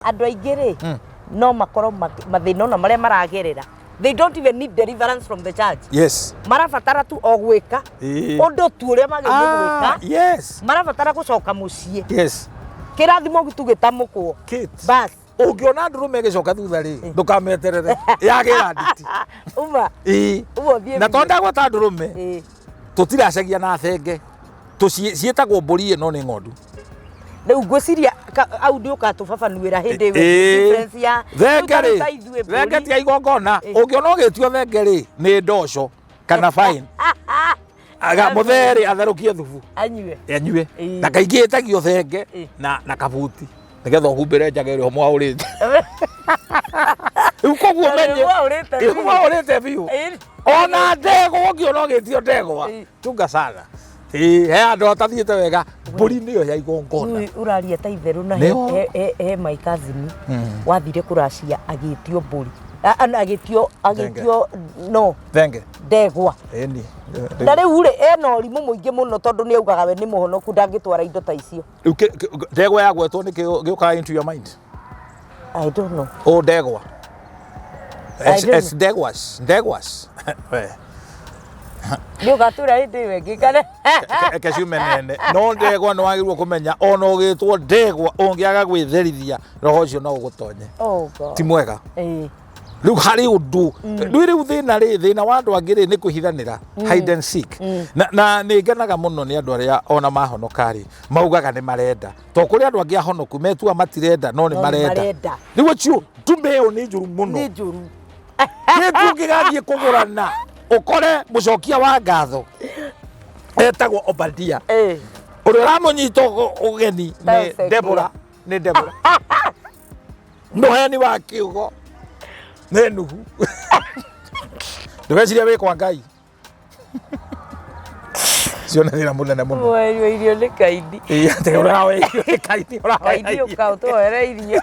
Andũ aingĩ rĩ, no makorwo mathĩna ona marĩa maragerera, they don't even need deliverance from the church. Marabatara tu o gwĩka ũndũ tu ũrĩa magĩrĩire gwĩka. Marabatara gũcoka mũciĩ. Kĩrathimo tu gĩtamũkwo. Kate. Bas. Ũngĩona ndũrũme ĩgĩcoka thutha rĩ, ndũkameterere. Yagĩra nditi. Uma. Uma ũthiĩ Na biũ. tondũ ndagweta ndũrũme, tũtiracagia na thenge. Ciĩtagwo mbũri ĩno nĩ ng'ondu. Rĩu ngwĩciria au nĩ ũgatũbabanuĩra hĩndĩ ĩyo difference ya Thenge rĩu rĩ, ta ithuĩ thenge mbũri. ti ya igongona. Ũngĩona ũgĩtio thenge rĩ, nĩ ndoco kana fine. Aga mũthee rĩ, atherũkie thubu. Anyue. Anyue. Na kaingĩ ĩtagio thenge na kabuti. Nĩgetha ũhumbĩre njaga ĩrĩa mwaũrĩte. Rĩu koguo Tondũ menye. mwaũrĩte Rĩu biũ. mwaũrĩte biũ. Ona ndegwa ũngĩona ũgĩtio ndegwa. Chunga sana. Ĩĩ, he andũ atathiĩte wega, mbũri nĩyo ya igongona. Rĩu ũraria ta itherũ na Nĩho. he my cousin wathire kũracia agĩtio mbũri. Agĩtio agĩtio no Thenge. ndegwa. Ĩni. Na rĩu rĩ ena ũrimũ mũingĩ mũno tondũ nĩ augaga we nĩ mũhonoku ndangĩtwara indo ta icio. Rĩu ndegwa yagwetwo nĩkĩ gĩũkaga into your mind? I don't know. O ndegwa. I Es, don't es ndegwas, ndegwas. We. Nĩ ũgatwĩra hĩndĩ ĩyo ĩngĩ kana Reke ciume nene. No ndegwa nĩ wagĩrĩirwo kũmenya ona ũgĩtwo ndegwa ũngĩaga gwĩtherithia roho ũcio no ũgũtonye. Oh God. Ti mwega. Rĩu harĩ ũndũ rĩu rĩu thĩna rĩ thĩna wa andũ angĩ rĩ nĩ kwĩhithanĩra, hide and seek. Na nĩ ngenaga mũno nĩ andũ arĩa ona mahonoka rĩ maugaga nĩ marenda, to kũrĩ andũ angĩ ahonoku metua matirenda no nĩ No nĩ marenda. marenda. Rĩu ũcio ndume ĩyo nĩ njũru mũno. Nĩ njũru. Kĩndũ ũngĩgathiĩ kũgũrana ũkore mũcokia wa ngatho etagwo Obadia, ũrĩa ũramũnyita ũgeni nĩ Perfect. Deborah, nĩ Deborah, mũheani wa kiugo nĩ Nuhu. Ndũgeciria wĩ kwa Ngai cio nĩ thĩna mũnene mũno. Mwerwo irio nĩ Kaini. Ĩĩ, atĩ ũrahoya irio nĩ Kaini, ũrahoya Kaini irio. ũka ũtũhoere irio.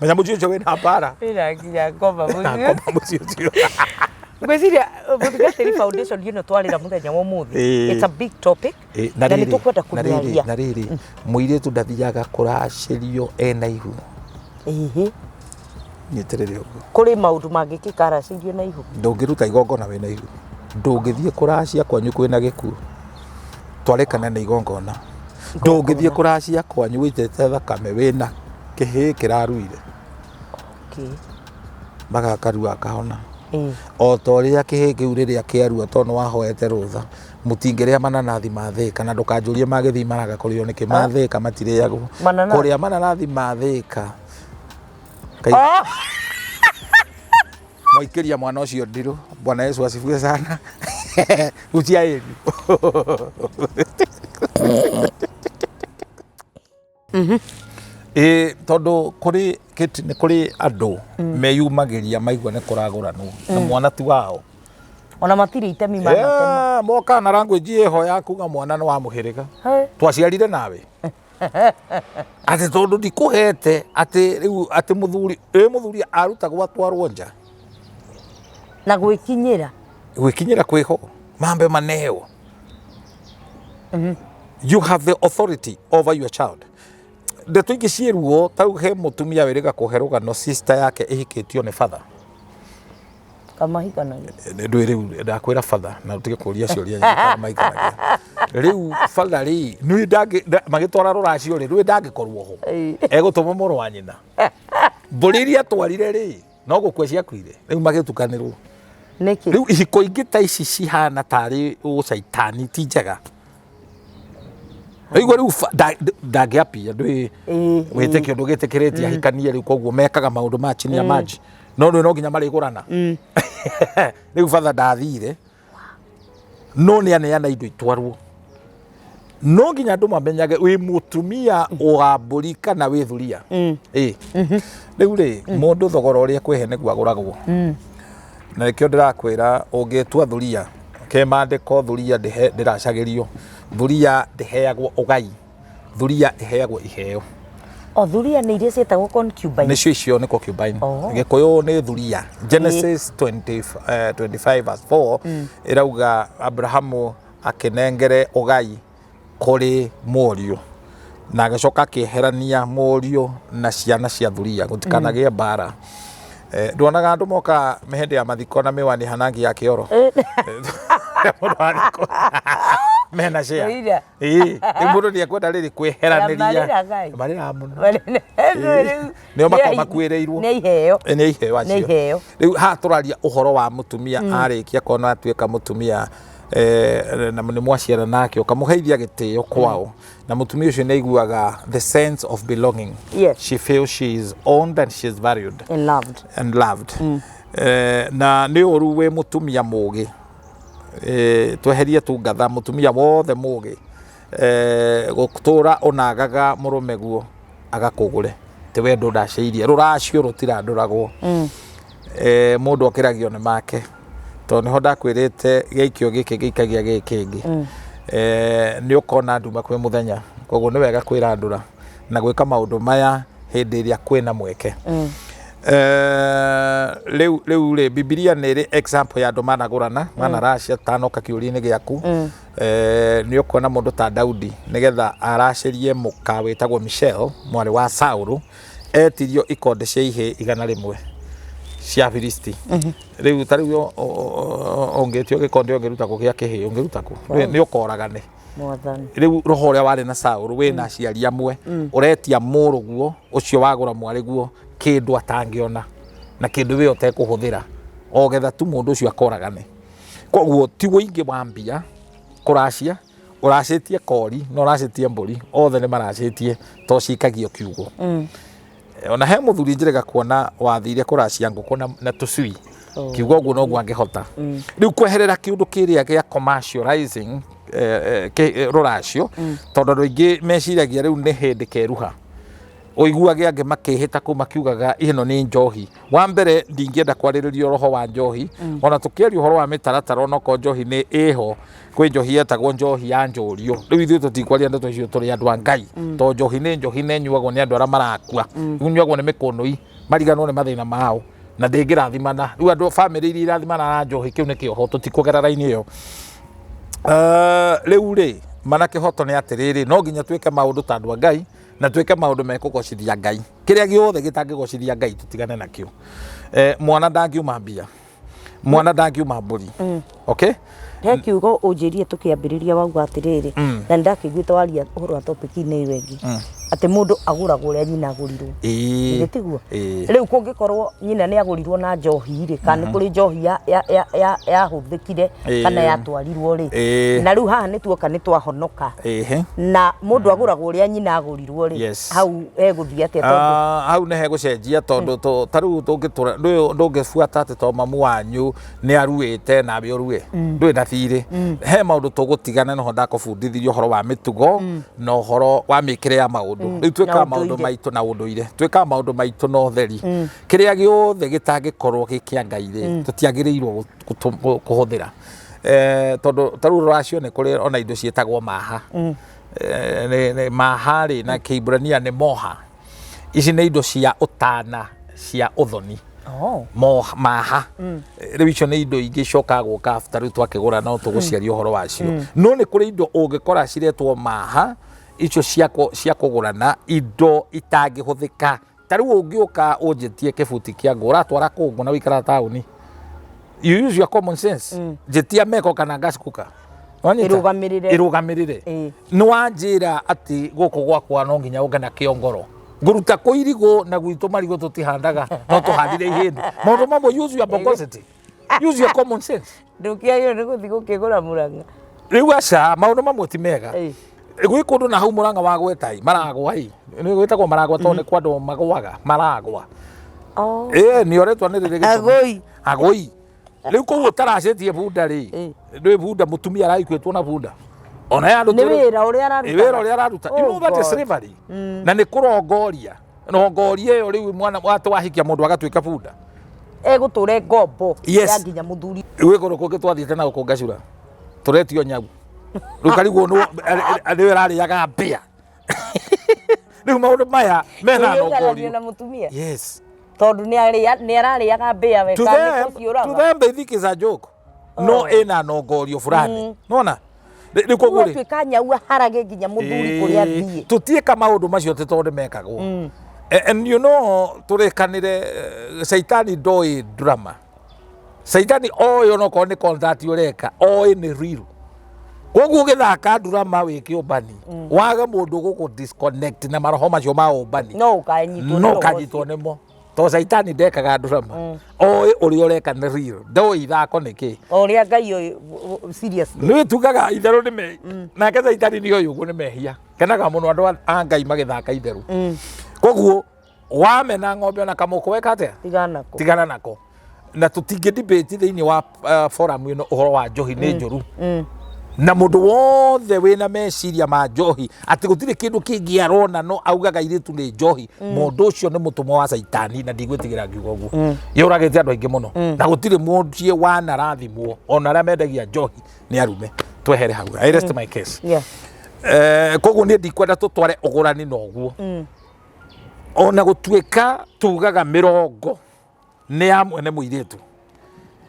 Menya mũciĩ ũcio wĩna mbara. Wĩna nginya ngoma mũciĩ. Ngoma mũciĩ ũcio. Ngwĩciria Mũtungatĩri Foundation ĩno twarĩra mũthenya wa ũmũthĩ. It's a big topic. Na Na nĩ rĩrĩ, tũkwenda na rĩrĩ, kũmĩaria. na rĩrĩ, mũirĩtu ndathiaga kũracĩrio ena ihu. Nyitĩrĩre ũguo. Kũrĩ maũndũ mangĩkĩka aracĩirio na ihu. Ndũngĩruta igongona wĩna ihu. Ndũngĩthiĩ kũracia kwanyu kwĩna gĩkuũ. Twarĩkana nĩ igongona. Ndũngĩthiĩ kũracia kwanyu wĩitĩte thakame wĩna kĩhĩĩ kĩraruire. Magakarua akahona. O ta ũrĩa kĩhĩĩ kĩu rĩrĩa kĩarua tondũ nĩ wahoete rũtha, mũtingĩrĩa mananathi ma Thĩka, na ndũkanjũrie ma Gĩthii maraga kũrĩo nĩkĩ, ma Thĩka matirĩagwo. Mananathi? Kũrĩa mananathi ma Thĩka. Mwaikĩria mwana ũcio ndirũ. Bwana Yesu asifiwe sana. Gucia ĩri. Ĩĩ, tondũ kũrĩ kĩti nĩ kũrĩ andũ meyumagĩria maigua nĩ kũragũranwo na mwana ti wao. Ona matirĩ itemi manatema. Moka na language ĩho ya kuga mwana nĩ wa mũhĩrĩga. Twaciarire nawe. Atĩ tondũ ndikũhete atĩ rĩu atĩ mũthuri, ĩ mũthuri arutagwo atwarwo nja. Na gwĩkinyĩra. Gwĩkinyĩra kwĩho, mambe maneo. You have the authority over your child. Ndeto ingĩ ciĩ ruo, ta rĩu he mũtumia wĩrĩga kũhe rũgano sister yake ĩhikĩtio nĩ father. Kamahikanagia. Ndũĩ rĩu ndakwĩra father na ũtige kũria ciũria nyingĩ kana mahikanagia. Rĩu father rĩ, nĩ ndangĩ, magĩtwara rũracio rĩ, rũĩ ndangĩkorwo ho. Egũtũma mũrũ wa nyina. Mbũri iria atwarire rĩ, no gũkua ciakuire. Rĩu magĩtukanĩrwo. Nĩkĩ? Rĩu ihiko ingĩ ta ici cihana tarĩ ũcaitani ti njega. Rĩu rĩu ndangĩapia ndũĩ wĩtĩkio ndũgĩtĩkĩrĩtie ahikanie rĩu koguo mekaga maũndũ ma chini ya maji. No rĩu no nginya marĩgũrana. Rĩu batha ndathire no nĩ aneana indo itwarwo. No nginya andũ mamenyage wĩ mũtumia wa mbũri kana wĩ thuria. Ĩ. Rĩu rĩ, mũndũ thogora ũrĩa kwĩhe nĩguo agũragwo. Na nĩkĩo ndĩrakwĩra ũngĩtua thuria, ke maandĩko thuria ndĩracagĩrio, thuria ndĩheagwo ũgai, thuria ĩheagwo iheo. O thuria nĩ iria ciĩtagwo concubine. Nĩcio icio nĩ concubine. Gĩkũyũ nĩ thuria. Genesis 25 verse 4 ĩrauga Abrahamu akĩnengere ũgai kũrĩ mũriũ. Na agĩcoka akĩeherania mũriũ na ciana cia thuria gũtikanagĩe mbara. Nduonaga andũ moka mĩhĩndĩ ya mathiko na mĩwani hanangi ya kĩoro mũndũ athikwo mena share. Ira. Ĩĩ, rĩu mũndũ nĩekwenda rĩrĩ kwĩheranĩria. Marĩraga ĩ. Marĩraga mũno. Rĩu Nĩo makoragwo makuĩrĩirwo. Nĩ iheo. Nĩ iheo Nĩ acio. iheo. Rĩu haha tũraria ũhoro wa mũtumia arĩkia kuona atuĩka mũtumia, na nĩ mwaciara nake ũkamũheithia gĩtĩo kwao, na mũtumia ũcio nĩ aiguaga the sense of belonging. She feels she is owned and she is valued and loved. And loved. Na nĩ ũru wĩ mũtumia mũgĩ, tweherie tu ngatha, mũtumia wothe mũgĩ, gũtũra ũnagaga mũrũme guo agakũgũre ti we ndũndacĩirie rũracio rũtirandũragwo. Mũndũ okĩragio nĩ make tondũ nĩho ndakwĩrĩte gĩikio gĩkĩ gĩikagia gĩkĩ kĩngĩ. Nĩ ũkona nduma kwĩ mũthenya, koguo nĩ wega kwĩrandũra na gwĩka maũndũ maya hĩndĩ ĩrĩa kwĩna mweke. Rĩu rĩ, Bibilia nĩ ĩrĩ example ya andũ managũrana, manaracia tanoka kĩũria-inĩ gĩaku. Nĩ ũkuona mũndũ ta Daudi nĩgetha aracĩrie mũka wĩtagwo Michelle mwarĩ wa Saũlũ, etirio ikonde cia ihĩĩ 100 cia Filisti. Rĩu ta rĩu ũngĩtio gĩkonde ũngĩruta kũ gĩa kĩhĩĩ, ũngĩruta kũ? Nĩ ũkoragane. Mwathani. Rĩu roho ũrĩa warĩ na Saũlũ wĩna aciari amwe, ũretia mũrũguo ũcio wagũra mwarĩguo kĩndũ atangĩona na kĩndũ we ũtekũhũthĩra o getha tu mũndũ ũcio akoragane. Koguo ti ũingĩ wa mbia kũracia, ũracĩtie kori na ũracĩtie mbũri, othe nĩ maracĩtie to cikagio kiugo. Ona he mũthuri njĩrĩga kuona wathire kũracia ngũkũ na tũcui. Kiugo ũguo noguo angĩhota. Rĩu kweherera kĩũndũ kĩrĩa gĩa commercializing rũracio, tondũ andũ aingĩ meciragia rĩu nĩ hĩndĩ keruha. Ũiguage angĩ makĩhĩta kũu makiugaga ĩno nĩ njohi. Wa mbere ndingĩenda kwarĩrĩria roho wa njohi, ona tũkĩaria ũhoro wa mĩtaratara, onokorwo njohi nĩ ĩho, kwĩ njohi yetagwo njohi ya njũrio. Rĩu ithuĩ tũtikwaria ndeto icio, tũrĩ andũ a Ngai, tondũ njohi nĩ njohi na ĩnyuagwo nĩ andũ arĩa marakua, ĩnyuagwo nĩ mĩkũnũi mariganwo nĩ mathĩna mao na ndĩngĩrathimana. Rĩu andũ bamĩrĩ iria irathimana na njohi, kĩu nĩ kĩoho, tũtikũgera raini ĩyo. Rĩu rĩ, mana kĩhoto nĩ atĩrĩrĩ, no nginya twĩke maũndũ ta andũ a Ngai na twĩke maũndũ mekũgocithia Ngai. Kĩrĩa gĩothe gĩtangĩgocithia Ngai tũtigane nakĩo. Mwana ndangiuma mbia, mwana ndangiuma mbũri. Okay? He kiugo ũnjĩrie tũkĩambĩrĩria wauga atĩrĩrĩ, na nĩndakĩiguĩte waria ũhoro wa topic-inĩ ĩyo ĩngĩ, atĩ mũndũ agũragwo ũrĩa nyina agũrirwo. Githĩ tiguo? Ĩĩ. Rĩu kũngĩkorwo nyina nĩ agũrirwo na njohi rĩ, kana nĩ kũrĩ njohi yahũthĩkire kana yatwarirwo rĩ, na rĩu haha nĩ tuoka nĩ twahonoka, na mũndũ agũragwo ũrĩa nyina agũrirwo rĩ, hau hegũthiĩ atĩa? Tondũ Hau nĩ hegũcenjia, tondũ ta rĩu tũngĩtũra ndũngĩbuata atĩ to mamu wanyu nĩ aruĩte nawe ũrue, ndũrĩ na thirĩ. He maũndũ tũgũtigana noho ndakũbundithirie ũhoro wa mĩtugo na ũhoro wa mĩkĩre ya maũndũ. Rĩu twĩkaga maũndũ maitũ na ũndũire, twĩkaga maũndũ maitũ na ũtheri. Kĩrĩa gĩothe gĩtangĩkorwo gĩ kĩa Ngai rĩ, tũtiagĩrĩirwo kũhũthĩra. Tondũ ta rĩu rũracio nĩ kũrĩ ona indo ciĩtagwo maha. Maha rĩ na Kĩhiburania nĩ moha. Ici nĩ indo cia ũtana cia ũthoni. Maha. Rĩu icio nĩ indo ingĩ icokaga gũka after rĩu twakĩgũra, no tũgũciaria ũhoro wacio. No nĩ kũrĩ indo ũngĩkora ciretwo maha, icio cia kũgũrana, indo itangĩhũthĩka. Ta rĩu ũngĩũka ũnjĩtie kĩbuti kĩa ngũ, ũratwara kũ ngũ na ũikaraga taũni? You use your common sense. Njĩtia meko kana gas cooker. Wanyita? Ĩrũgamĩrĩre. Ĩrũgamĩrĩre. Nĩ wanjĩra atĩ gũkũ gwakwa no nginya ũke na kĩongoro. Ngũruta kũ irigũ na gwitũ marigũ tũtihandaga, no tũhandire ihĩndĩ. Maũndũ mamwe use your bogosity. Use your common sense. Ndũkĩagĩrĩirwo nĩ gũthiĩ gũkĩgũra Mũrang'a. Rĩu aca, maũndũ mamwe ti mega. Gwĩ kũndũ na hau Mũrang'a wa gweta ĩ, maragwa ĩ. Nĩ gwĩtagwo maragwa tondũ nĩ kwa andũ magwaga, maragwa. Nĩ oretwa nĩ rĩrĩ gĩtũmi. Agũi. Agũi. Rĩu kũu ũtaracĩtie bunda rĩ, ndũĩ bunda mũtumia araikuĩtwo na bunda. Ona ya andũ Nĩ wĩra ũrĩa araruta. Nĩ wĩra ũrĩa araruta. You know that is slavery. Na nĩ kũrongoria. Rongoria ĩyo rĩu mwana atĩ wahikia mũndũ agatuĩka bunda. Egũtũra ngombo ya nginya mũthuri. Gwĩ kũndũ kũngĩ twathiĩte na gũkũ Ngacura. Tũretio nyau. Rĩu karigwo nĩwe ũrarĩaga mbĩa. Rĩu maũndũ maya mena Kwĩyũiganania nongorio. na mũtumia. Yes. Tondũ nĩ ararĩaga mbĩa we, To kana nĩ them, kũciũraga. to them they think it's a joke. No ĩna nongorio fulani. Nona? Rĩu koguo rĩ Ũgatuĩka nyau aharage nginya mũthuri kũrĩa athiĩ. Tũtiĩka maũndũ macio atĩ tondũ nĩ mekagwo. And you know, tũrĩkanĩre, caitani ndoĩ drama. Caitani oĩ onokorwo nĩ concert ũreka, oĩ nĩ real. Koguo ũgĩthaka drama wĩ kĩũmbani, wage mũndũ gũkũ disconnect na maroho macio ma ũmbani, No ũkanyitwo nĩ no roho ũkanyitwo nĩmo, tondũ caitani ndekaga drama, oĩ ũrĩa ũreka nĩ real, ndoĩ ithako nĩ kĩ. O ũrĩa Ngai oĩ seriously. Nĩ tugaga itherũ nĩ me nake caitani nĩ oĩ ũguo nĩ mehia. Kenaga mũno andũ a Ngai magĩthaka itherũ. Koguo wamena ng'ombe ona kamũkũ weka atĩa? Tigana nako. Tigana nako. Na tũtingĩ debate thĩinĩ wa forum ĩno ũhoro wa njohi nĩ njũru. Na mũndũ wothe wĩna meciria ma njohi atĩ gũtirĩ kĩndũ kĩngĩ arona no augaga airĩtu nĩ njohi, mũndũ ũcio nĩ mũtũmwo wa caitani, na ndigwĩtigĩra ngiuga ũguo. Yũragĩte andũ aingĩ mũno, na gũtirĩ mũciĩ wanarathimwo ona arĩa mendagia njohi nĩ arume. Twehere hau. I rest my case. Koguo niĩ ndikwenda tũtware ũgũrani na ũguo, ona gũtuĩka tugaga mĩrongo nĩ ya mwene mũirĩtu.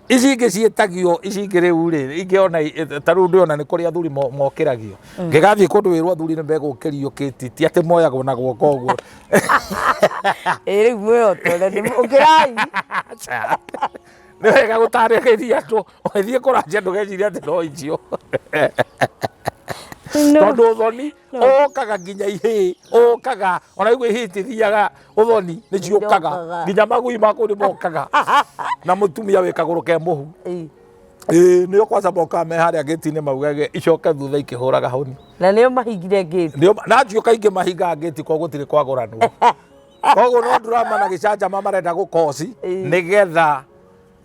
Ici ingĩ ciĩtagio, ici ingĩ rĩu rĩ, ingĩ ona ta rĩu ndĩrona nĩ kũrĩ athuri mokĩragio. Ngĩgathiĩ kũndũ wĩrwo athuri nĩ megũkĩrio kĩti, ti atĩ moyagwo na guoko ũguo. Ĩ rĩu mwĩhotore nĩ ũkĩrai. Aca. Nĩ wega gũtarĩria andũ, ũgĩthiĩ kũranjia ndũgecirie atĩ no icio. Tondũ ũthoni ũkaga nginya ihĩĩ, ũkaga ona igua ihĩĩ itithiaga ũthoni, nĩ ciũkaga nginya magui maku nĩ mokaga, na mũtumia wĩ kagũrũ ke mũhu. Ĩĩ, nĩo kwanza mokaga me harĩa gĩti-inĩ maugage icoke thutha ikĩhũraga honi. Na nĩo mahingire ngĩti. Nĩo na acio kaingĩ mahingaga ngĩti, koguo gũtirĩ kwagũranwo. Koguo no drama na gĩcanjama marenda gũkoci nĩgetha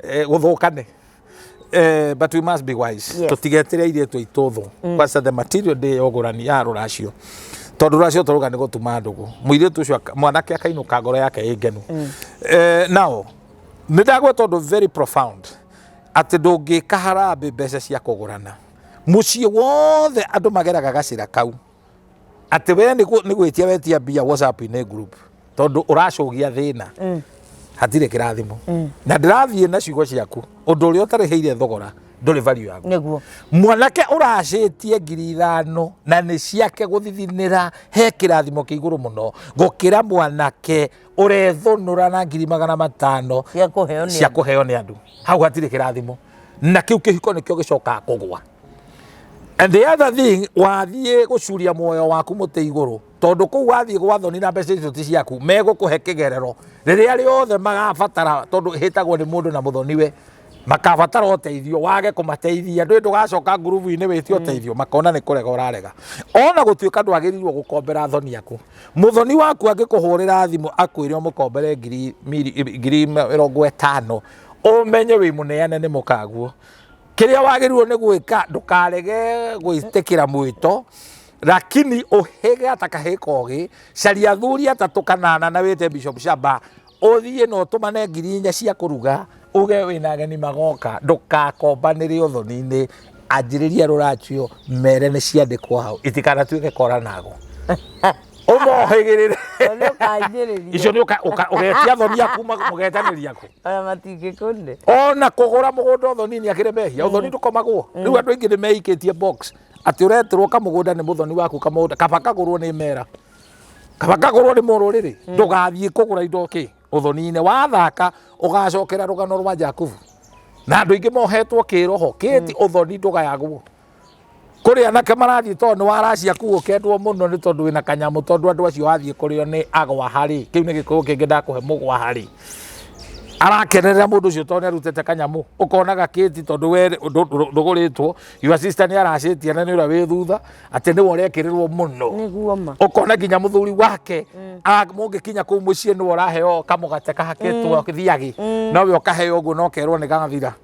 gũthũkane. But we must be wise. Tũtigetĩre airĩtu aitũ thũ. Kwanza the material day ya ũgũrani ya rũracio, tondũ rũracio tũrauga nĩ gũtuma ndũgũ, mũirĩtu ũcio mwanake akainũka ngoro yake ĩ ngenu. Now nĩ ndagweta ũndũ very profound, atĩ ndũngĩka harambĩ mbeca cia kũgũrana. Mũciĩ wothe andũ mageraga gacĩra kau atĩ we nĩ gwĩtia wetia mbia WhatsApp-inĩ group, tondũ ũracũgia thĩna, hatirĩ kĩrathimo. Na ndĩrathiĩ na ciugo ciaku, ũndũ ũrĩa ũtarĩhĩire thogora ndũrĩ value yaku. Mwanake ũracĩtie 5,000 na nĩ ciake gũthithinĩra, he kĩrathimo kĩa igũrũ mũno gũkĩra mwanake ũrethũnũra na 500,000 cia kũheo nĩ cia andũ. Kũheo nĩ andũ. Hau hatirĩ kĩrathimo, na kĩu kĩhiko nĩkĩo gĩcokaga kũgwa. And the other thing, wathiĩ gũcuria muoyo waku mũtĩ igũrũ, tondũ kũu wathiĩ gwa thoni na mbeca icio ti ciaku, megũkũhe kĩgerero rĩrĩa rĩothe magabatara, tondũ ĩhĩtagwo nĩ mũndũ na mũthoniwe, makabatara ũteithio, wage kũmateithia, ndũĩ ndũgacoka ngurubu-inĩ wĩtie ũteithio, makona nĩ kũrega ũrarega. Ona gũtuĩka ndwagĩrĩirwo gũkombera thoni yaku, mũthoni waku angĩkũhũrĩra thimũ akwĩre ũmũkombere 50,000, ũmenye wĩ mũneane nĩ mũkaguo. Kĩrĩa wagĩrĩirwo nĩ gwĩka, ndũkarege gwĩtĩkĩra mwĩto, lakini ũhĩge ta kahĩĩ kogĩ. Caria athuri atatũ kana ana na wĩte Bishop Shaba, ũthiĩ na ũtũmane 4,000 cia kũruga, uge wĩna ageni magoka. Ndũgakombanĩre ũthoni-inĩ, anjĩrĩria rũracio, mere nĩ ciandĩkwo hau, itikanatuĩke kora nago ũmohĩgĩrĩre. Nĩ ũkanjĩrĩria. Icio nĩ ũgetia thoni aku, mũgetanĩria kũ. Ona matingĩkũne. Ona kũgũra mũgũnda ũthoni nĩ akĩrĩ mehia. Ũthoni ndũkomagwo. Rĩu andũ aingĩ nĩ meikĩtie box atĩ ũreterwo kamũgũnda nĩ mũthoni waku, kamũgũnda kaba kagũrwo nĩ mera, kaba kagũrwo nĩ mũrũrĩrĩ. Ndũgathiĩ kũgũra indo kĩ ũthoni-inĩ, wathaka ũgacokera rũgano rwa Jakubu. Na andũ aingĩ mohetwo kĩroho kĩti ũthoni ndũgayagwo. Kũrĩ anake marathiĩ tondũ nĩ waracia kuu ũkendwo mũno nĩ tondũ wĩna kanyamũ, tondũ andũ acio wathiĩ kũrĩo nĩ agwa harĩ kĩu nĩ gĩkũyũ kĩngĩ ndakũhe mũgwa harĩ arakenerera mũndũ ũcio tondũ nĩ arutĩte kanyamũ, ũkonaga kĩti tondũ we ndũgũrĩtwo, your sister nĩ aracĩtie na nĩ ũrĩa wĩ thutha atĩ nĩwe ũrekĩrĩrwo mũno. Nĩguo ma. Ũkona nginya mũthuri wake mũngĩkinya kũu mũciĩ nĩwe ũraheo kamũgate kahakĩtwo thiagĩ, nowe ũkaheo ũguo no kerwo nĩ gathira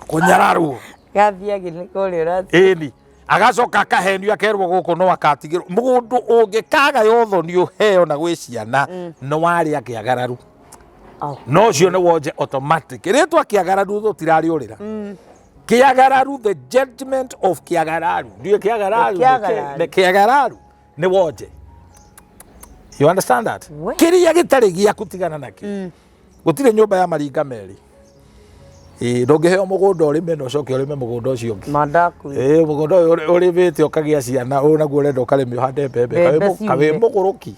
kũnyararwo. Gathiagĩ nĩ kũrĩa ũrathiĩ. Ĩni, agacoka akahenio akerwo gũkũ no akatigĩrwo mũgũndũ. Ũngĩkagaya ũthoni ũheo na gwĩ ciana, nĩ warĩa kĩagararu. No ũcio nĩ wonje automatic. Rĩtwa kĩagararu tũtirarĩũrĩra kĩagararu, the judgment of kĩagararu, ndiũĩ kĩagararu nĩ Kĩagararu. Nĩ kĩagararu nĩ wonje. You understand that? We. Kĩrĩa gĩtarĩ gĩaku tigana nakĩo. Gũtirĩ nyũmba ya maringa merĩ. Ĩĩ, ndũngĩheo mũgũnda ũrĩme na ũcoke ũrĩme mũgũnda ũcio ũngĩ. Ma ndakwĩra. Ĩĩ, mũgũnda ũyũ ũrĩmĩte ũkagĩa ciana, ũyũ naguo ũrenda ũkarĩme ũhande mbembe. Mbembe Kawĩ ciume. mũgũrũki.